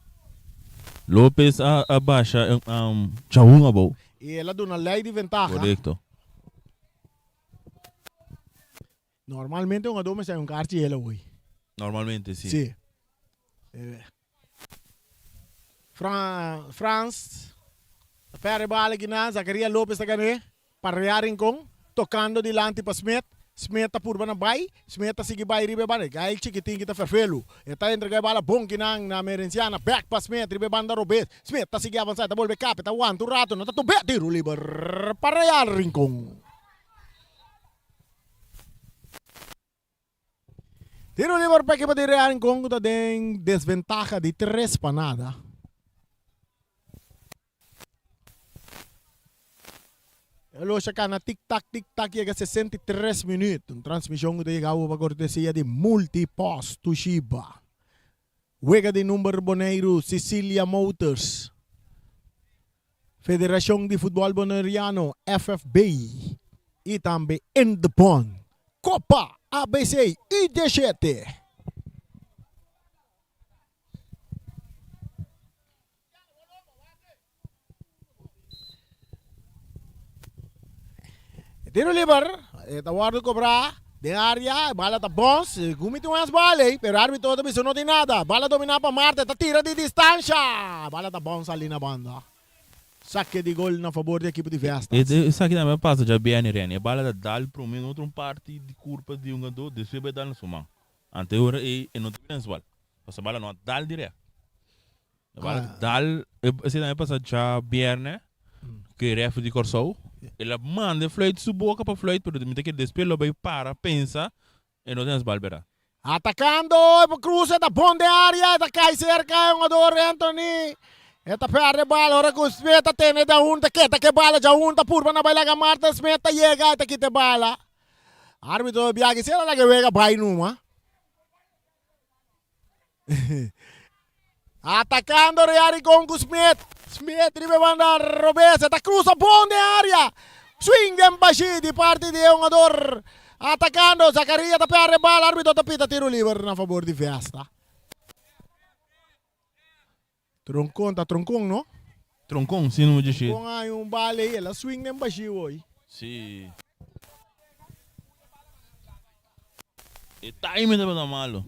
Lopez a a basha um, Jaun abou. Y el a duna ley di ventaha. Correcto. Normalmente un adó mester hay un kaartje yelo hoy. Normalmente si. Si. Fran Frans ta perde bala kinan, Zacaria Lopez ta gané pa Rea Rincon, tocando dilanti pa Smith, Smith ta purba na bai, Smith ta sigui bai riba e banda, gai chikitin ki ta ferfelu, e ta entrega e bala bon kinan na Merenciana, bek pa Smith riba e banda robes, Smith ta sigui avansa, e ta bolbe kap, e ta wanta un rato, no ta tubé, tiro liber pa Rea Rincon. Tiro liber pa ekipo di Real Rincon ku ta den desventaha di tres pa nada. Reloj a kana tik tak tik tak yega 63 minuut. Un transmishon ku ta yega awo pa kortesia di Multipost Toshiba. Wega di number Boneiru Cecilia Motors. Federashon di Futbòl Boneriano, FFB, i tambe Indepon. Kopa ABC U17. E tiro liber e ta wòrdu kobrá den área, e bala ta bòns, Gumi tin un es bal ei, pero árbitro ta bisa no tin nada. Bala dominá pa Marte, ta tira di distansha, bala ta bòns sali na banda. Sake di gol na fabor di ekipo di Vestas. Esaki tambe a pasa djabièrnè Rene, e bala ta dal promé na otro un parti di kurpa di hungadó, despues bai dal na su man. Ante ora ei e no ta bira es bal, pasobra e bala no a dal dirèkt. E bala ta dal, esei tambe a pasa djabièrnè ku e rèfri di Kòrsou. El a manda e fluit su boka pa fluit, pero mi ta kere despues lo bai para pensa e no ta es bal bèrdat. Atacando e cruce ta bon den area e ta cay cerca e hungador Anthony e ta perde bala ora cu Smith ta tene Djaun ta keta ke bala Djaun ta purba na bay laga Martin Smith ta yega e ta kita e bala arbitro biaha ki sera laga e wega bay numa atacando Real Rincon cu Smith Smith riba e banda robes e ta cruza bon den area swing den bashi di parti di e hungador atacando Zacaria ta perde bala arbitro ta pita tiro liber na fabor di Vesta. Troncon ta troncon no? Troncon si no dje. Troncon hay un bala ey el a swing den bashi hoy. Si. E timing tabata malo.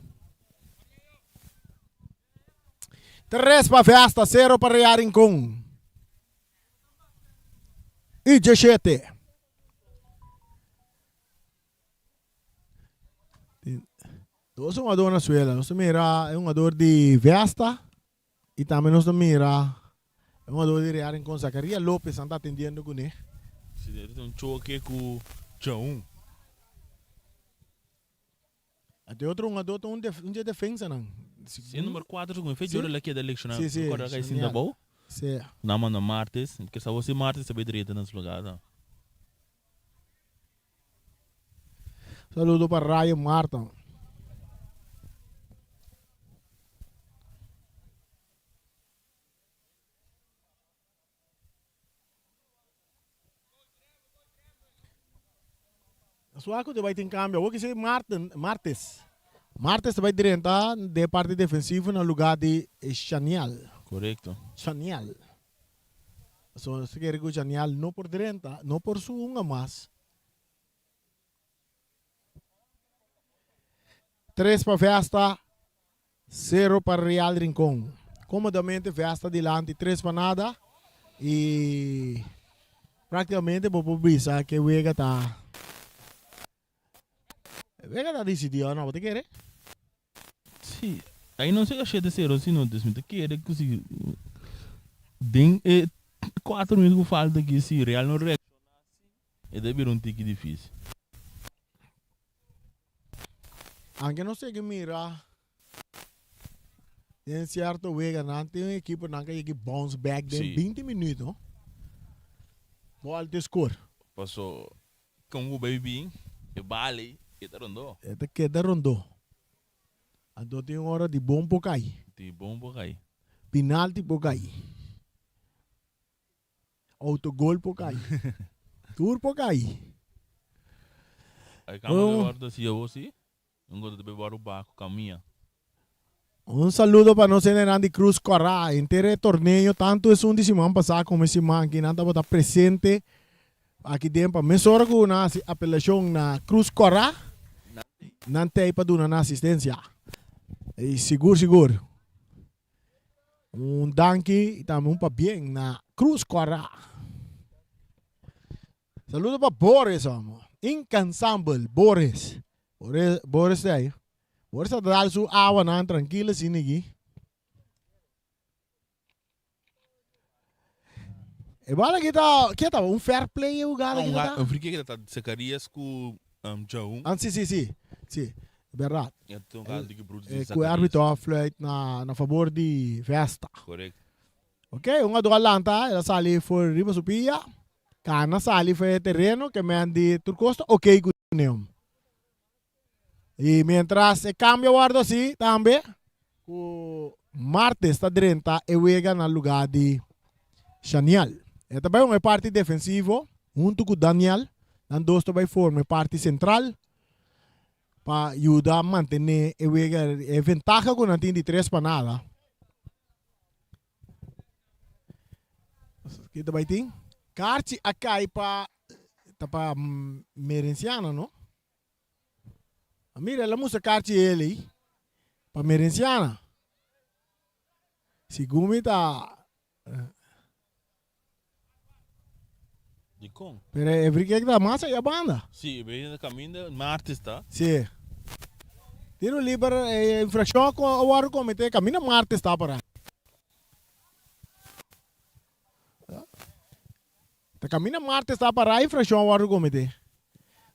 Tres pa Vesta, sero pa Real Rincon. Y djeshete. Dos hungador na suela. Nos ta mira e hungador di Vesta y tambe nos ta mira e hungador di Real Rincon, Zacaria Lopez, nan ta atendiendo cune. Si, e ta un choke cu Chaun. Ate otro hungador ta un def un dje defensanan. Si e number 4 su con fe Jorel a keda lecciona Si, si, recorda kai sinta genial. bou. Si. Nan manda Martes, ke sa si Martes ta bay drenta na su lugar ta. Saludo pa Ryan Martin. Suaku ta bai tin cambio. Awor kise Martin, Martes. Martes ta bai drenta den parti defensivo na lugar di Shaniel. Correcto. Shaniel. So nos ta kere ku Shaniel no por drenta, no por su hunga mas. Tres pa Vesta, sero pa Real Rincon. Komodamente Vesta dilanti tres pa nada i praktikamente bo por bisa ke wega ta wega ta disidí òf no, bo ta kere? Sí, ahí no sega shete sero sino dus mi ta kere ku si den e kuater minuut ku falta aki si Real no reakshoná si e ta bira un tiki difisil. Anke nos sigui mira den cierto weganan tin ekiponan ka yegi bounce back den Sí. 20 minuut no. Bal te score. Paso kon ku bay bin e bal ei e ta rondó. E ta keda rondó. Anto tin ora di bon por kai. Di bon por kai. Penalti por kai. Autogol por kai. Tur por kai. Ay kamba Oh. ke wòrdu hasi awor si. Un gota ta bay wòrdu baha ku kamia. Un saludo pa nos hendenan di Cruz Cora. Henter e torneo, tantu esun di siman pasá komo e siman aki, nan tabata presente aki den pa mesora ku nan hasi apelashon na Cruz Cora, nan t'ei pa duna nan asistensia. I sigur sigur. Un danki y tambe un pabien na Cruz Cora. Saludo pa Boris, amo. Incansabel, Boris. Boris, Boris de ahí. Boris ta dal su awa nan tranquilo así niki. E bala aquí ta, ¿qué ta? Un fair play e jugada aquí ta? Un free kick ta Zacarias cu um, Jaun. Ah, sí, sí, sí. Sí, verdad. Ja, toen gaat die broer Eh, cu arbitro a fluit na, na favor di Vesta. Correct. Ok, un a lanta, el a sali for riba su pia. Kana sali for e tereno ke men di tur kos ta ok ku neom. I mientras e kambio wòrdu hasi tambe ku Martes ta drenta e wega na lugá di Shaniel. E ta bai un e parti defensivo huntu ku Daniel. Nan dos ta bai forma e parti sentral pa yuda mantené e wega e ventaha ku nan tin di tres pa nada. Ki ta bai tin? Karchi a kai pa ta pa Merenciana no? A mira el a mustra karchi el ei pa Merenciana. Segun mi ta Dikon? Pero e frikek ta mas aya banda. Si, e bey na kaminda Martes ta. Si. Tiro liber e infraccion a wòrdu komete kaminda Martes ta para. Ta kaminda Martes ta para infraccion a wòrdu komete.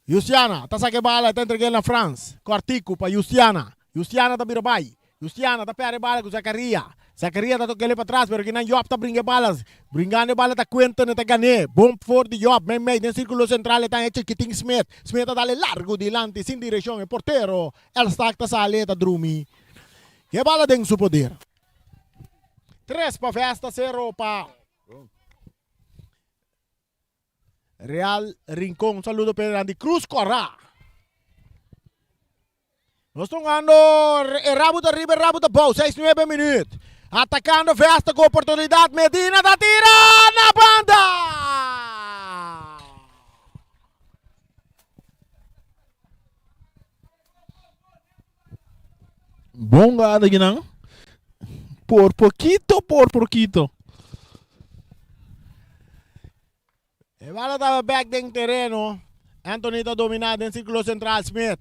Justiana ta saka e bala e ta entreg'é na Frans. Kòrtiku pa Justiana. Justiana ta bira bai. Justiana ta pèrdè e bala ku Zakaria. Zakaria ta tok'é patras pero kinan Job ta bringa e bala. Bringando e bala ta Quinton e ta gan'é. Bon for di Job meimei den sirkulo sentral e ta haña Chikitin Smith. Smith ta dal e largu dilanti sin direkshon. E portero Elstak ta sali e ta drumi. E bala den su poder. Tres pa Vesta sero pa. Real Rincon. Un saludo pa Randy Cruz Corá. Nos ta jugando e rabo ta riba, e rabo ta bou. 6, 9 minuut. Atacando Vesta cu oportunidad. Medina ta tira na banda. Bon gada kinan. Por poquito, por poquito. E bala taba bek den tereno. Anthony ta domina den circulo central. Smith.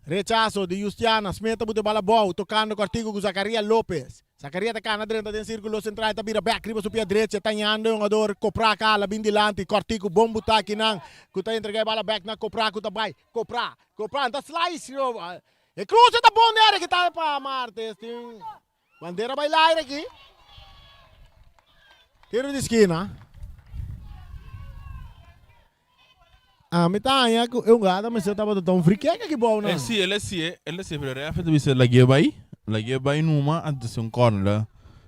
Rechazo di Justiana. Smith ta buta e bala bou, tocando cortico cu Zacaria Lopez. Zacaria ta cana drenta den circulo central. Ta bira bek riba su pia drecha. Ta ñando e hungador Copra cala bin dilanti. Cortico bon buta kinan cu ta entrega e bala bek na Copra cu ta bay. Copra. Copra ta slice. E cruce ta bon den area ki ta pa Martes. Tin bandera bay laire aki. Tiro di skina. Ami ta haña ku e hungada mester tabata ta un free kick aki bou nan. E si, el a si, el a si, pero ref ta bisa lag'é bai, lag'é bai numa antes un corner la.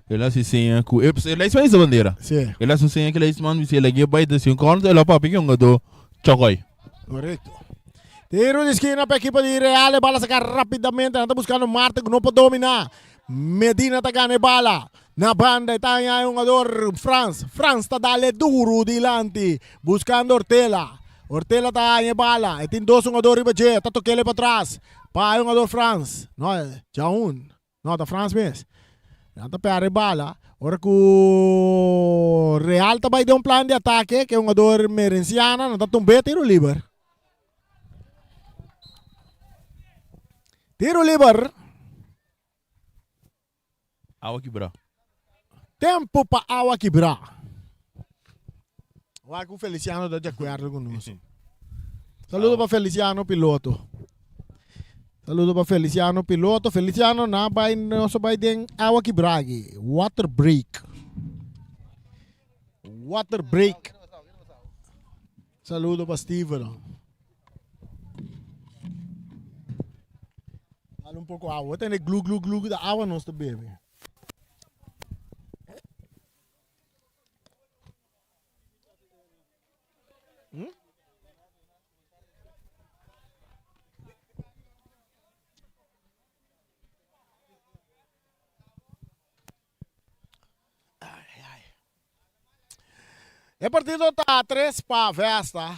El a hasi seña ku e, el a hasi esa bandera. Si. El a hasi un seña ku el a hasi man bisa lag'é bai ta si un corner, el a papia ku e hungadó chòkòi. Korekto. Tiro di skina pa ekipo di Real, e bala saka rapidamente, nan ta buskando Marte ku no por dominá. Medina ta gana e bala. Na banda e ta haña e hungador Frans. Frans ta dale duru dilanti buscando Ortela. Ortela ta haña e bala. E tin dos hungador riba dje. Ta tokele patras pa e hungador Frans. No, Jaun. No, ta Frans mes. Nan ta perde e bala. Ora ku Real ta bai den un plan di atake, ke hungador Merenciana, nan ta tumbe tiro liber. Tiro liber. Awa kibrá. Tempu pa awa kibrá. Wak ku Feliciano ta di akuerdo ku nos. Saludo pa Feliciano piloto. Saludo pa Feliciano piloto. Feliciano na bai nos bai den awa kibrá aki. Water break. Water break. Saludo pa Steven. Dale un poco agua. Tene glu glu glu da agua nos ta bebe. Hmm? Ai, ai. E partido ta 3 pa Vesta.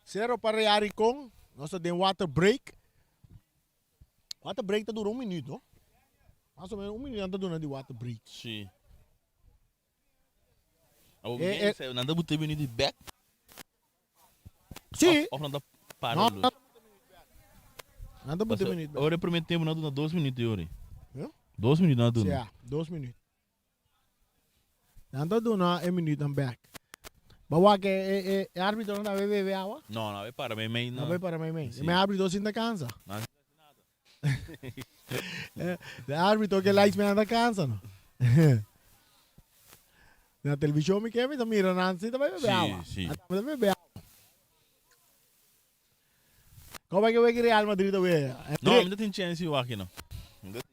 0 pa Real Rincon. Nos ta den water break. Water break ta dura un minuut, no? Mas o menos un minuut nan ta duna di water break. Sí. Abo eh, eh, nan ta buta minuut di back? Sí. Of, of nan ta para no, luz? Nan ta buta minuut back. Ora primer tempo nan duna 2 minuut yori. Ja? 2 minuut nan duna. Ja, 2 minuut. Nan ta duna e minuutnan bek. Bo wak e e e arbitro nan ta bay bebe awa? No, nan bay para mei mei. Nan bay para mei mei. Si. E arbitro sin ta cansa. Nan sin ta haci nada. E arbitro ke likes me nan ta cansa no. Na televishon mi ke mi ta mira nan si ta bai bebe awa. Si, si. Ata mi ta bebe awa. Koba ke weki Real Madrid a wega? No, mi no tin chance di wak no.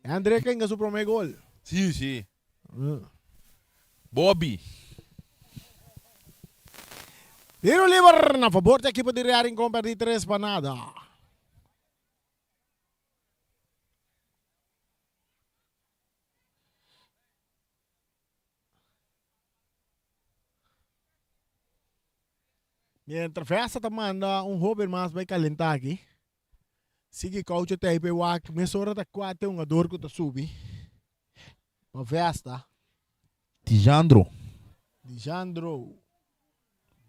Hendrik a hinga su prome gol. Si, si. Bobby. Tiro liber na fabor di ekipo di Real Rincon perdi 3 pa nada. Mientras Vesta ta manda un hoben mas bai calenta aki. Sigui caucho teipe wak mesora ta cuate hungador cu ta subi pa Vesta. Dijandro. Dijandro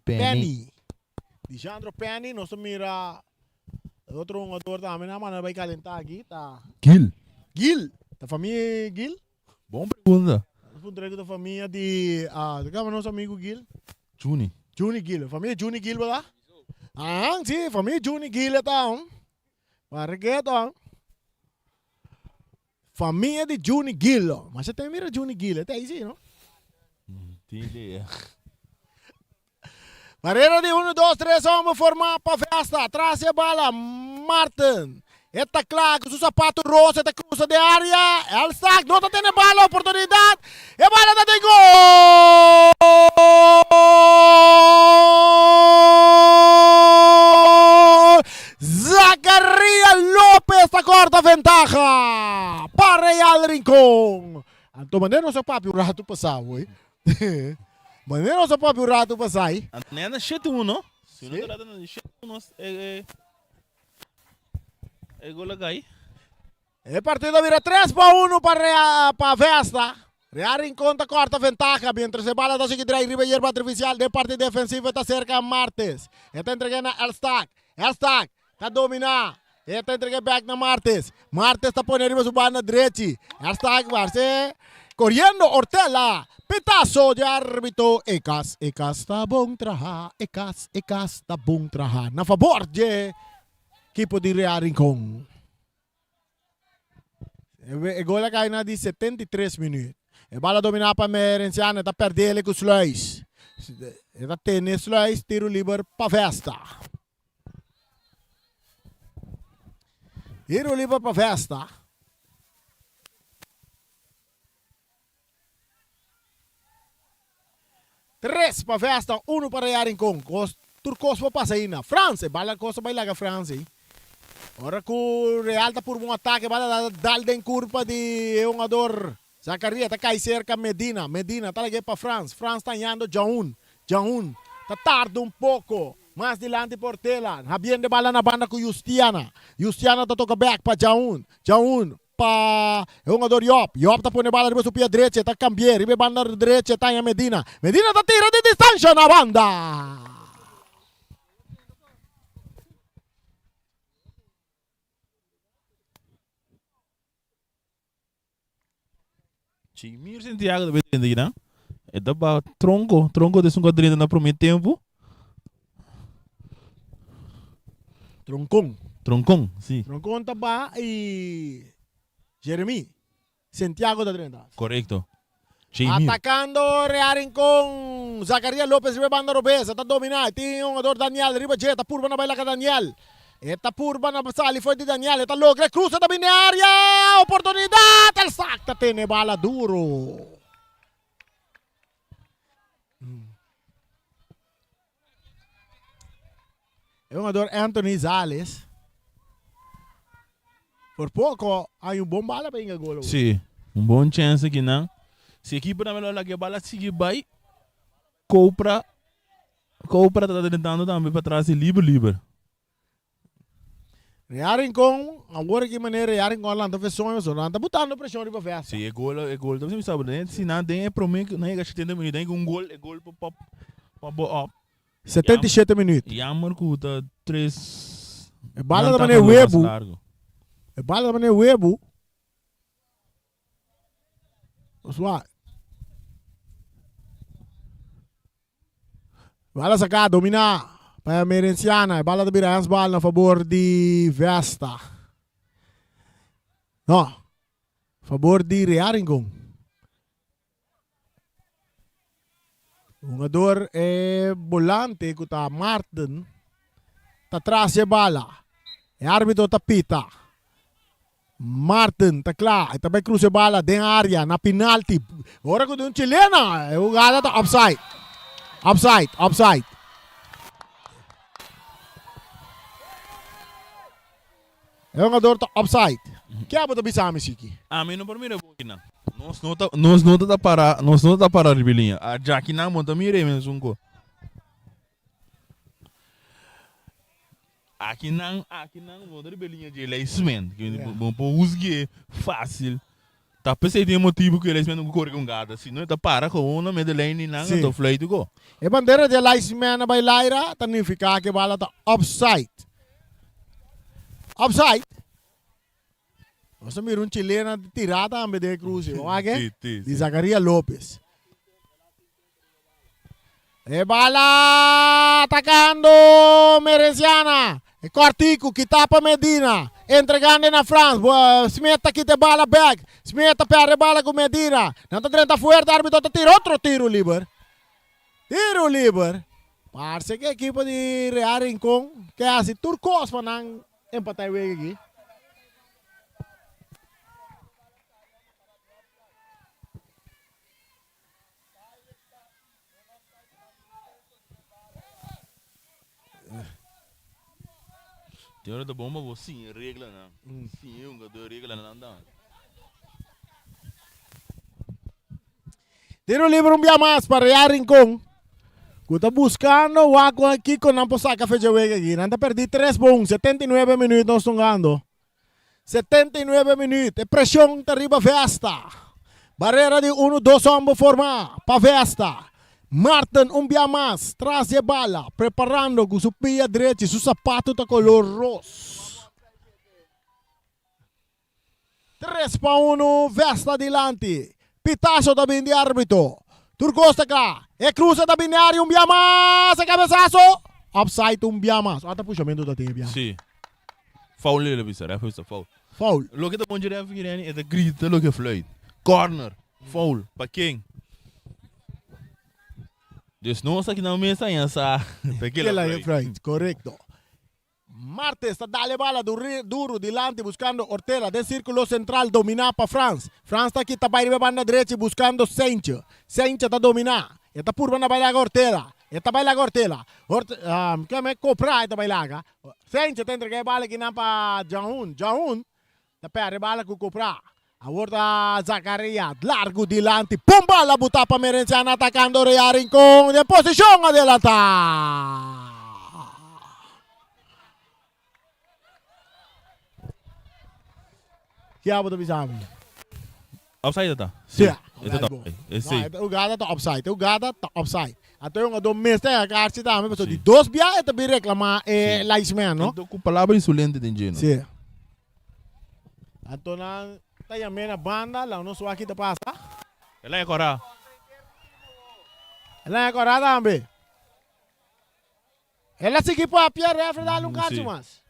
Penny. Penny. Dijandro Penny nos ta mira e otro hungador tambe nan manda bai calenta aki ta Gil. Gil. Ta famia Gil? Bon pregunta. Nos puntra cu ta famia di ah, ta cama nos amigo Gil? Juni. Juni Gil. Famia Juni Gil bada? Ah, si, famia Juni Gil ta on. Para que ta. Famia di Juni Gil. Mas você tem mira Juni Gil, tá aí sim, no? Tin idea. Barrera di 1, 2, 3, homem forma pa festa. Atrás e bala, Martin. Eta kla ku su sapato rosa, eta cruza de área. El sac, no ta tiene bala, oportunidad. E bala ta den gol! Zacaria Lopez ta corta ventaja pa Real Rincon. Anto manera nos a papia un rato pasá, hoy. Manera nos a papia un rato pasá, eh. Anto nena shete uno. Si uno ta rata shete uno, e, e, e gol a cai. E partido a bira 3 pa 1 pa Rea, pa Vesta. Real Rincon ta corta ventaha mientras e bala ta sigui drai riba yerba artificial den parti defensivo e ta cerca Martes. E ta entrega na Elstak. Elstak ta domina. E ta entrega back na Martes. Martes ta pone riba su banda drechi. Elstak parce coriendo Ortela. Pitazo di arbitro. E cas, e cas ta bon traha. E cas, e cas ta bon traha. Na favor dje equipo di Real Rincon. E gol a kai na di 73 minuut. E bala dominá pa Merenciano, e ta perdele ku Sluis. E ta tene Sluis, tiro liber pa Vesta. Tiro liber pa Vesta. Tres pa Vesta, uno pa Real Rincon. Kos, tur kos por pasa aina. Frans, e bala kos ta bai laga Frans ei. Ora ku Real ta purba un atake, bala ta dal den kurpa di e hungador Zakaria, ta kai serka Medina. Medina ta lag'é pa Frans. Frans ta hañando Jaun. Jaun ta tarda un poko. Mas dilanti Portela. Habiendo e bala na banda ku Justiana. Justiana ta toka bèk pa Jaun. Jaun Pa e hungador Job. Job ta pone bala riba su pia drechi, e ta cambi'é riba e banda drechi, e ta haña Medina. Medina ta tira di distansha na banda. Chimir Santiago ta bay drenta kinan. E ta ba tronco, tronco ta esun cu a drenta na prome tempo. Troncon. Troncon, si. Troncon ta ba y Jeremy Santiago ta drenta. Correcto. Chimir. Atacando Real Rincon. Zacaria Lopez riba e banda robes. E ta domina. E tin hungador Daniel riba dje. Ta purba na bay laga Daniel. E ta purba na sali for di Daniel. E ta logra. E cruza ta bini area. Oportunidad. El sac ta tene bala duro. E hungador Anthony Zales. Por poco hay un bon bala pa hinga gol. Sí, un bon chance aki nan. Si ekipo tambe lo laga e bala sigui bai, Copra, Copra ta drentando tambe patras di liber liber. Real Rincon, awor aki manera Real Rincon a lanta fesoño, so nan ta butando presion riba Vesta. Si, e gol, e gol ta bisa mi si nan den e prome, nan yega 70 minuut, den un gol, e gol por pop, pop bo op. 77 minuut. Jammer ku ta tres. E bala ta manera webu. E bala ta manera webu. Oswa. Bala saká, dominá pa Merenciana. E bala ta bira handsbal na fabor di Vesta. No, fabor di Real Rincon. Hungador e bolante ku ta Marten ta tras e bala. E arbitro ta pita. Marten ta kla, e ta bai krusa e bala den area na penalti. Ora ku den un chilena, e hugada ta offside. Offside, offside. E hungador ta offside. Ke abo ta bisa ami Siki? Ami no por mira bo kinan. Nos no ta nos no ta para nos no ta para riba e liña. A djakinan bo ta mira e mesun ko. Akinan akinan bo no ta riba e liña dje lijsment. Bo por husgu'e fácil. Ta p'esei tin e motibu ku e lijsment no kore ku gata. Si no e ta para gewoon na medio lijn di nan anto fluit go. E bandera di e lijsman a bai laira ta nifiká ku e bala ta offside. Offside. Nos a mira un chilena tirá tambe den e kruse. Bo wak e? Di Zacaria Lopez. E bala atacando Merenciana. E cortico kita pa Medina. Entregando na Frans. Smith ta kita e bala back. Smith ta perde e bala cu Medina. Nan ta drenta fuerte. Arbitro ta tira otro tiro liber. Tiro liber. Parse cu e ekipo di Real Rincon ke haci tur cos pa nan empata e wega aki. Tin ora ta bon pa bo siña reglanan. Siña e hungador reglanan dan. Tiro libre un bia mas pa Real Rincon ku ta buskando wak kon kiko nan por saka fecha wega aki. Nan ta perdí 3 pa 1, 79 minuut nos tungando. 79 minuut, e presion ta riba Vesta. Barera di unu dos homber forma pa Vesta. Marten un bia mas tras di e bala, preparando cu su pia drechi, su sapato ta color ros. 3 pa 1, Vesta dilanti. Pitazo ta bin di arbitro. Tur cos ta cla. E cruza ta bin den area un bia mas. E cabezazo. Offside un bia mas. Ata pushamento ta tin e bia. Sí. Foul el a bisa, ref a bisa foul. Foul. Loke ta bon dje ref Irene e ta grita loke fluit. Corner, foul, pa ken? Dus nos aki nan mes a haña sa ta kila Kila fluit. fluit, correcto. Martes ta dal e bala duru dilanti buscando Ortela den circulo central domina pa Frans. Frans ta kita bay riba e banda drechi buscando Seintje. Seintje ta domina. E ta purba na bay laga Ortela. E ta bay laga Ortela. Ort keme Copra e ta bay laga. Seintje ta entrega e bala kinan pa Jahun. Jahun ta perde e bala cu Copra. Awor ta Zakaria largu dilanti. Pum bala buta pa Merenciano atacando Real Rincon den posicion adelanta. Ki abo ta bisa mi? Offside ta? Sí. E ta No, Sí. e jugada ta offside. E jugada ta offside. Anto e jugador mester a kaarchi tambe, pasobra di dos bia e ta bin reclama e linesman, no? Anto ku palabra insolente den dje, no? Sí. Anto nan ta yam'é na banda, laga nos wak ki ta pasa. El a ekora. El a ekora tambe. El a sigui papia, refri dal un kachi mas.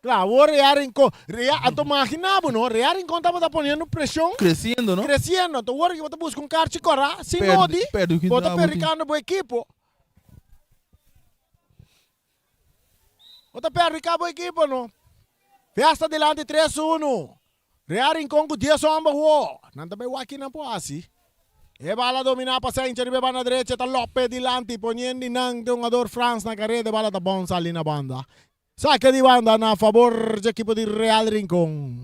Kla, awor Real Rincon, Real, anto magina bo no, Real Rincon tabata poniendo presion. Creciendo, no? Creciendo, anto awor bo ta busca un karchi kora, si no di, bo ta perhudicando bo ekipo. Bo ta perhudicá bo ekipo no. Fiesta dilanti 3-1. Real Rincon ku 10 homber wo. Nan ta bai wak ki nan por hasi. E bala dominá pa Sencha riba e banda drecha ta Lope dilanti poniendo nan te hungador Frans na kareda e bala ta bon sali na banda. Sake di banda na fabor dje ekipo di Real Rincon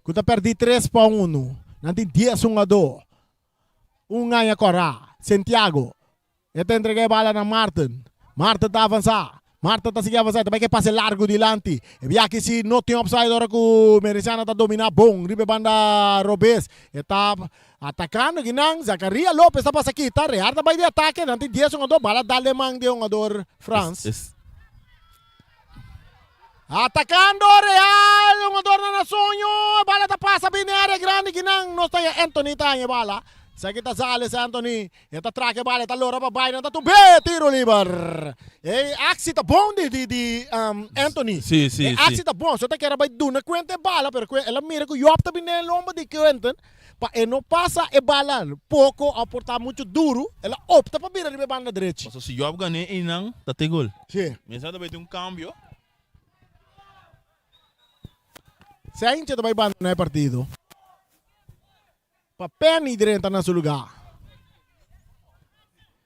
ku ta pèrdí 3 pa 1. Nan tin 10 hungadó. Un aña kòrá. Santiago E ta entrega e bala na Martin. Martin ta avansá. Martin ta sigui avansá. E ta bai ku e pase largu dilanti. E biaha si no tin offside ora ku Mericiana ta dominá bon riba e banda robes. E ta atakando kinan. Zacaria Lopez ta pasa kita. Real ta bai di atake. Nan tin 10 hungador. Bala dal den man di e hungador Frans. Atakando Real. Hungadornan na soño. E bala ta pasa bini area grandi kinan. Nos ta haña Anthony ta haña e bala. Esaki ta Zales Anthony. E ta traka e bala, e ta lora pa bai, nan ta tumb'é, tiro liber. E aksi ta bon di di di um, Anthony. Sí, sí, E sí. aksi ta bon, so ta kere bai duna Quentin e bala, pero Quen, el a mira ku Job ta bini den lomba di Quentin. Pa e no pasa e bala poko of por ta muchu duru, el a opta pa bira riba e banda drechi. Pasobra si Job gan'é einan, ta te gol. Sí. Mester ta bay tin un cambio. Saintje ta bay bandona e partido. Pa Penny drenta na su lugar.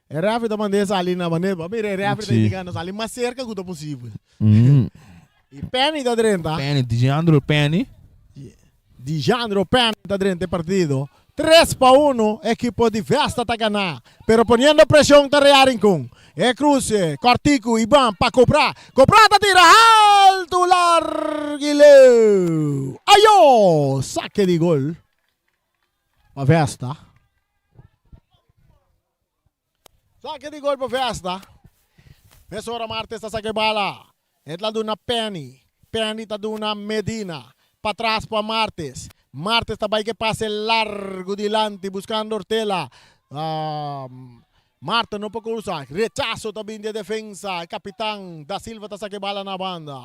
E referee ta mand'é sali na manera, bo mira e referee ta indica no sali mas cerca cu ta posibel. Y Penny ta drenta. Penny, Dijandro Penny. Dijandro Penny ta drenta e partido. Tres pa uno ekipo di Vesta ta gana. Pero poniendo presion ta Real Rincon. E cruce cortico Iban pa Cobra. Cobra ta tira alto largo y leu. Ayo! Saque di gol pa Vesta. Saque di gol pa Vesta. Mesora Martes ta saca e bala. E ta duna Penny. Penny ta duna Medina. Patras pa Martes. Martes ta bai ke pase largo dilanti buscando Ortela. Martes no por cruza. Rechazo ta bin di e defensa. E capitan Da Silva ta saca e bala na banda.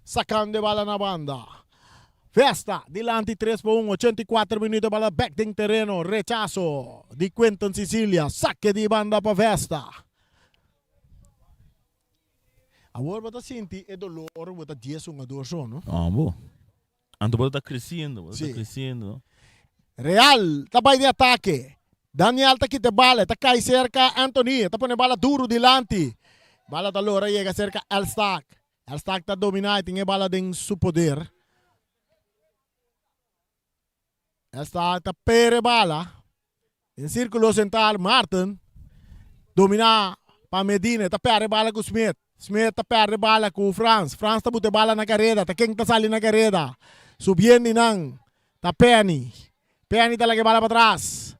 Sacando e bala na banda. Vesta dilanti tres pa un, 84 minuut e bala bek den tereno. Rechazo di Quinton Cicilia. Saque di banda pa Vesta. Awor bo ta sinti e dolor bo ta dies hungador so, no? Ah, bo. Anto bo ta creciendo, bo ta creciendo. Real ta bai di atake. Daniel ta kita e bala, e ta kai serka Anthony, e ta pone bala duru dilanti. Bala ta lora yega serka Elstak. Elstak ta domina y tin e bala den su poder. Elstak ta pere bala. Den circulo central Martin domina pa Medina, e ta perde bala cu Smith. Smith ta perde bala cu Frans. Frans ta buta e bala na careda. Ta ken ta sali na careda? Subiendo nan ta Penny. Penny ta laga e bala patras.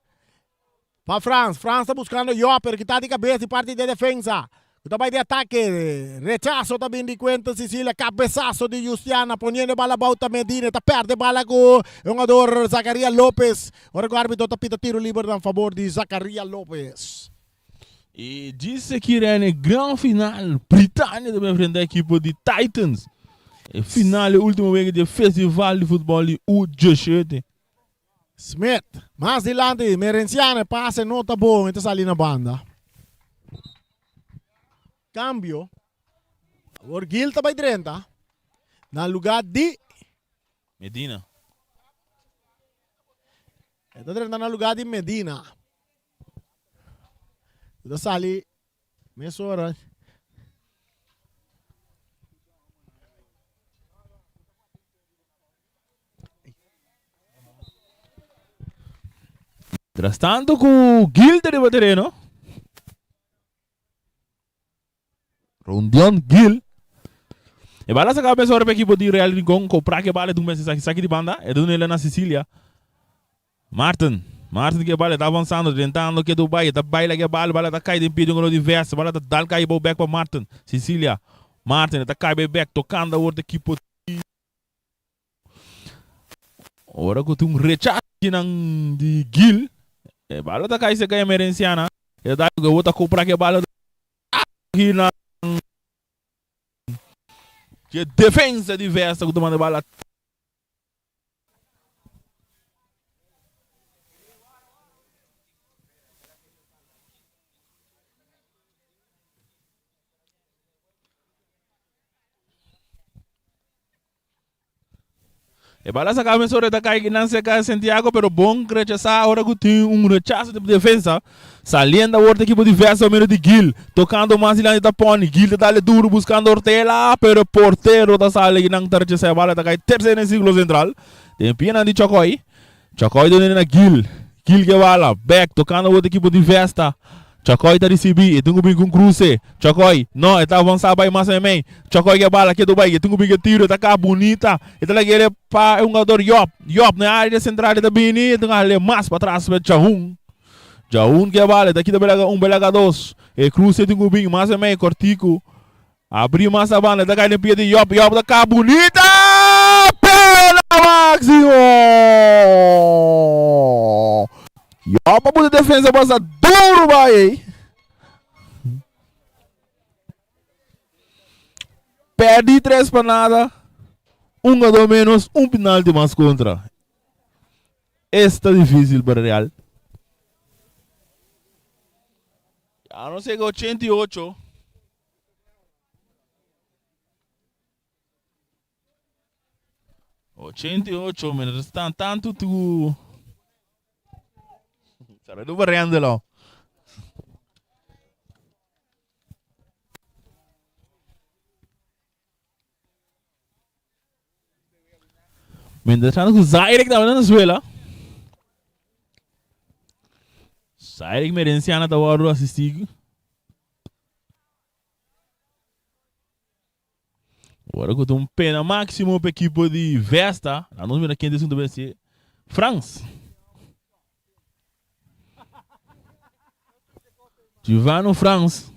Pa Frans. Frans ta buscando Jopper ki ta di cabes di parti di defensa. Ku ta bai di atake. Rechaso ta bin di Quentin Cicilia. Cabesaso di Justiana poniendo e bala abou ta Medina. Ta perde bala ku e hungador Zacaria Lopez. Ora ku arbitro ta pita tiro liber na fabor di Zacaria Lopez. E djis aki Rene gran final. Britania ta bin enfrenta ekipo di Titans. E final e ultimo wega di e festival di futbol di U17. Smith mas dilanti Merenciano e pase no ta bon e ta sali na banda. Cambio. Awor Gil ta bai drenta na lugar di Medina. E ta drenta na lugar di Medina. E ta sali mesora. Mientras tanto ku Gil ta riba tereno. Rondion Gil. E bala saka mesora pa ekipo di Real Rincon. Kopra ke bala dun mester saki saki di banda. E dun ele na Sicilia. Martin. Martin ke bala ta avansando, drentando ke Dubai. Ta baila ke bala, bala ta kai den pie di un golo di Vesta. Bala ta dal kai bou bek pa Martin. Sicilia. Martin ta kai bai bek tokando awor ta ekipo di. Ora ku tin un rechaso kinan di Gil, e bala ta kai serka Emerenciana. E ta ku bo ta kupra ke bala kinan ke defensa di Vesta ku ta manda e bala. E bala saca mesora ta cai nan cerca Santiago pero bon rechasa ora cu tin un rechazo di defensa. Saliendo awor ta equipo di Vesta medio di Gil. Tocando mas dilanti ta Pony. Gil ta dale duro buscando Ortela pero portero ta sali nan ta rechasa e bala ta cai tercera den círculo central. Den pianan di Chocoy. Chacoy done na Gil. Gil ke bala, bek, tocando otro equipo di Vesta. Chacoy ta ricibi, e tin cu bin cu un cruce. Chacoy, no, e ta avansa bay mas memey. Chacoy ke bala, ketu bay, e tin cu bin ke tiro, e ta ca bunita. E ta laga pa e hungador Job. Job na e area central e ta bini, e tin cu hale mas patras pa Jahun. Jahun ke bala, e ta kita belaga un, belaga dos. E cruce tin cu bin mas memey, cortico. Abri mas a banda, ta kai den pia di Job, Job ta ka bunita! Pena maximo! Job a buta defensa basta duro bai ei. Perdi 3 pa nada, un gador menos, un penalti mas contra. Esta difícil pa Real. Ya nos llega 88. 88, mientras tanto tu... Saludo para Randelo. Mientras tanto, Zaire que na Venezuela. Zaire Merenciana estava assistindo. Ora ku ta un pena máksimo pa ekipo di Vesta. La nos mira ken ta esun ta vense. Frans. Givano Frans.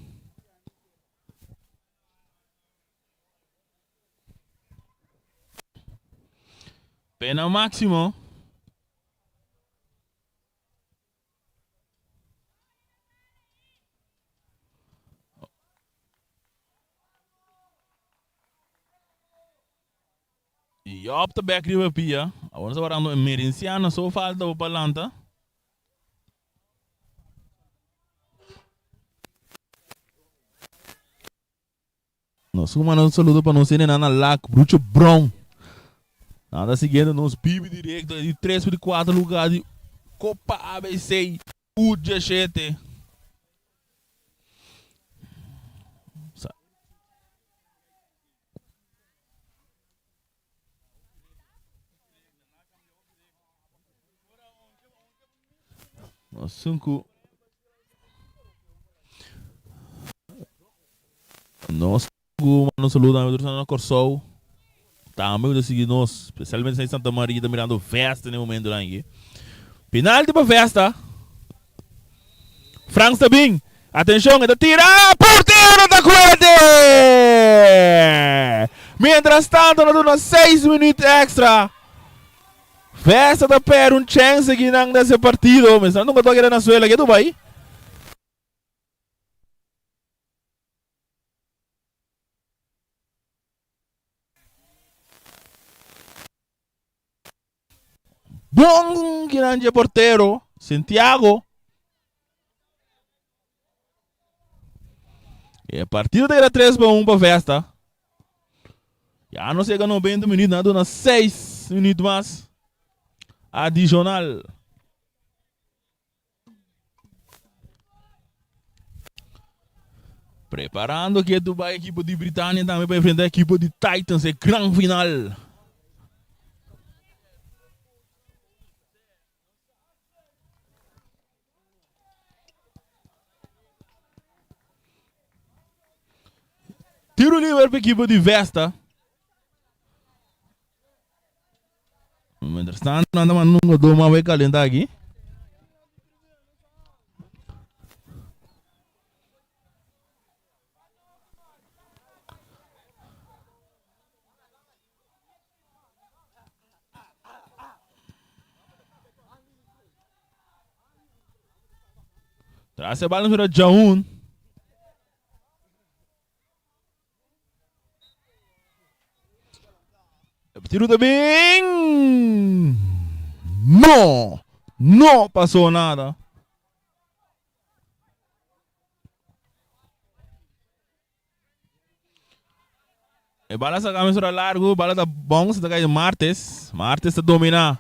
Pena máksimo. Job ta bek riba pia. Awor nos ta warando e Merenciano so falta bo pa lanta. Nos ku manda un saludo pa nos hende nan na Lac, Brucho Brown. Nan ta siguiendo nos bibi directo di 3 por di 4 lugar di Copa ABC U17. Nos ku Nos ku manda un saludo tambe tur esnan na Kòrsou. Tambe ku ta sigui nos, spesialmente esnan di Santa Maria ta mirando festa na e momentunan aki. Penalti pa festa. Frans ta bin. Atenshon, e ta tira. Portero ta kuete! Mientras tanto na duna seis minuut extra. Festa ta perde un chance aki nan den se partido. Mester nunca toca keda na suela ke Dubai. Bon kinan dje portero Santiago. E partido ta keda 3 pa 1 pa Vesta. Ya nos yega 90 minuut, nan a duna 6 minuut mas adicional. Preparando ke Dubai equipo di Britania tambe pa enfrenta equipo di Titans e gran final. Tiro liber pa equipo di Vesta. Mientras tanto, nan ta manda un godó mas bai calentá aki. Tras e bala nos mira Jaun. Tiro ta bin. No! No pasó nada. E bala sa kami largo, bala ta bounce, ta kai Martes. Martes ta domina.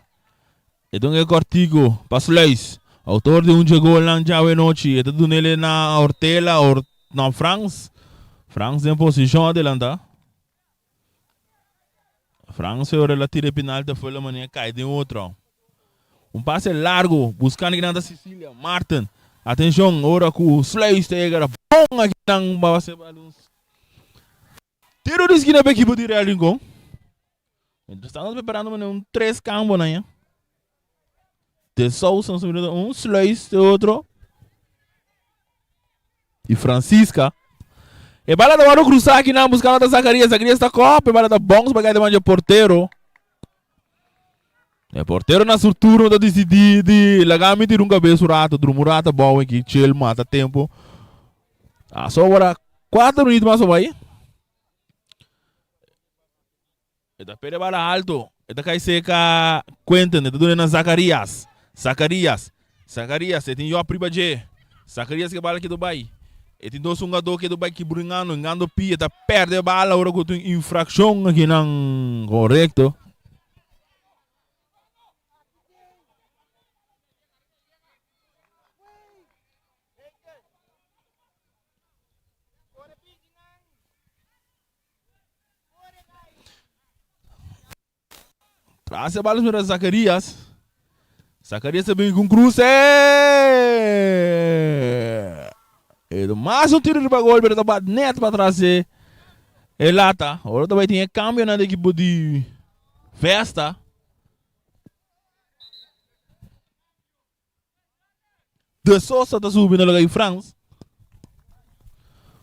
E ta un e kortiku pa Sluis. Outor di un dje golnan djawe nochi. E ta dunele na Ortela, or na Frans. Frans den posishon adelanta. Frans ora el a tira e penalti afuera la manera kai den otro. Un pase largo buscando kinan ta Cecilia Martin. Atencion ora ku Sluis ta yega bon akinan ba base balon. Tiro di esquina pa equipo di Real Rincon. Mientras tanto preparando mane un tres cambo na ya. De Sousa nos minuto un, Sluis de otro. Y Francisca. E bala ta wado cruza aquí na buscando ta Zacarías. Zacarías ta kop. E bala ta bounce pa de manja portero. E portero na su turno ta decidi di laga mi tira un cabeza un rato. Drumo un rato bouw aquí. Chill mata tempo. Ah, so ahora 4 minutos más o bai. E ta perde bala alto. E ta kai seka Quentin. E ta duna na Zacarias. Zacarias. Zacarias. E tin Job riba dje. Zacarias ke bala ketu bai. E tin dos hungadó ketu bai kibringando, hingando pia. E ta perde bala ora ku tin infrakshon akinan. Korekto. Tras e bala mira Zacarias. Zacarias ta bin ku un kruse. E mas un tiro riba gol, pero ta bat net pa tras e e lata. Ora ta bai tin e kambionan di ekipo di Vesta. De Sosa ta subi na lugar di Frans.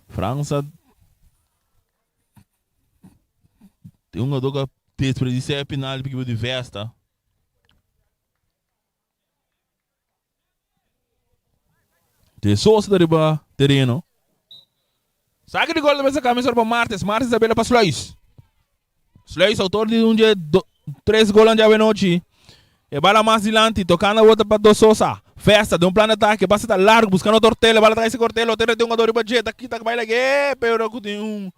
Frans a tin un jugador ku a desperdiciá e penal pa ekipo di Vesta. De Sosa ta riba tereno. Saki di gol ta mester kami pa Martes. Martes ta bela pa Sluis. Sluis autor di un dje tres golan djawe nochi. E bala mas dilanti, tocando a bota pa Do Sosa. Festa den un plan di atake, pase ta largo, buscando Tortelo, e bala ta cay si Cortelo, Tortelo tin un jugador riba dje, ta kita bay lag'e, pero cu tin un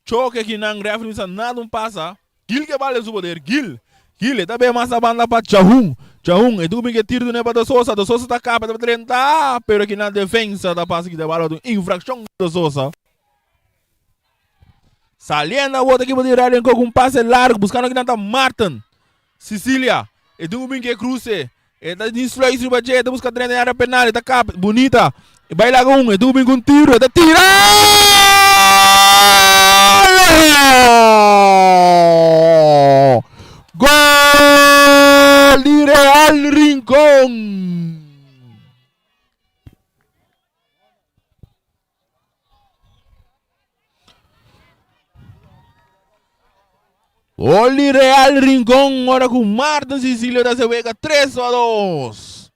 choke aki nan, referee bisa nada un pasa. Gil ke bala den su poder, Gil, Gil, e ta bay mas na banda pa Chahun, Chahun, e tin cu bin ke tiro dune pa Do Sosa, Do Sosa ta caba, ta drenta, pero aki nan defensa ta pasa kita bala, un infraccion di Do Sosa. Saliendo awor ta ekipo di Real Rincon ku un pase largu buskando kinan ta Martin. Cecilia e tin ku bin ke kruse. E ta tin sluis riba dje e ta buska drenta den area penal e ta kap bunita. E bai laga un e tin ku bin ku un tiro e ta tira. Gol di Real Rincon! Gol di Real Rincon ora ku Martin Cecilio ta se wega 3-2.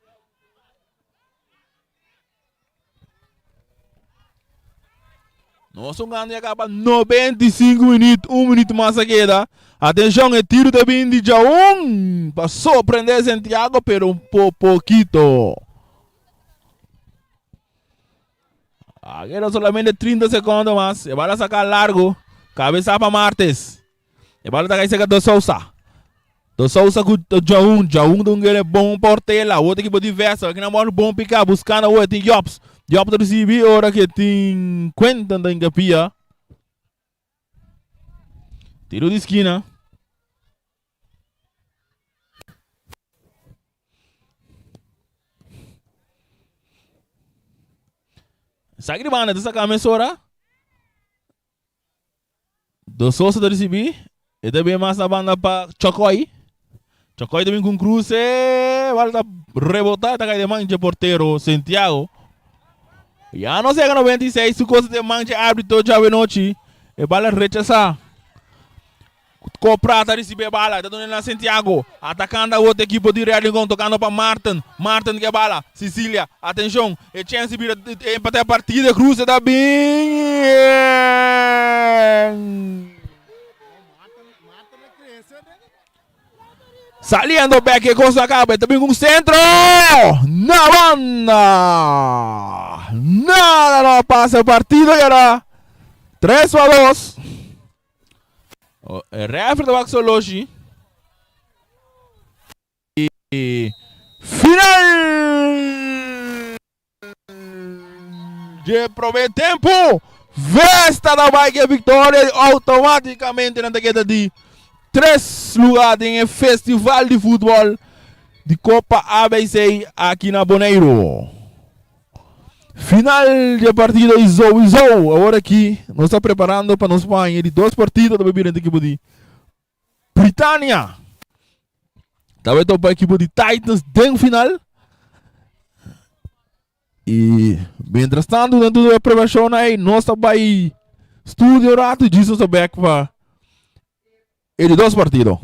Nos jugando ya acaba 95 minuut, un minuut mas a queda. Atención, e tiro ta bin di Jaun pa sorprender Santiago, pero un po poquito. Queda solamente 30 secondo mas. E bala saca largo. Cabeza pa Martes. E bala ta cai cerca do Sousa. Do Sousa cu Jaun. Jaun ta un guerre bom portela. Outro equipo diverso. Aqui na bola bom picar. Buscando o tem Jobs. Jobs ta recibi ora que tem Quentin da Ingapia. Tiro de esquina. Saki di banda ta saka mesora. Do Sosa ta risibi. E ta bin mas na banda pa Chokoy. Chokoy ta bin ku un kruse. Bal ta rebota ta kai den man dje portero Santiago. Ya nos yega 96 su cosa den man dje arbitro djawe nochi. E bal a rechasa. Copra ta ricibi e bala, ta duna na Santiago, atacando awor ta ekipo di Real Rincon, tocando pa Martin, Martin ke bala, Cecilia, atencion, e chance bira empata e partida, cruce ta bin. Saliendo bek e cos a caba, ta bin cu un centro, na banda, nada no pasa, e partido keda 3-2. E referee ta wak soloshi. I final dje prome tempo. Vesta ta bai ke victoria i automaticamente nan ta keda di tres lugar den e festival di futbol di Copa ABC aki na Boneiru. Final di e partido y sowieso awor aki nos ta preparando pa nos baña di dos partido ta bira ekipo di Britania. Ta bay topa ekipo di Titans den final. Y mientras tanto dentro de preparacion ahí nos ta bay studio rato y Jesus ta back pa e di dos partido.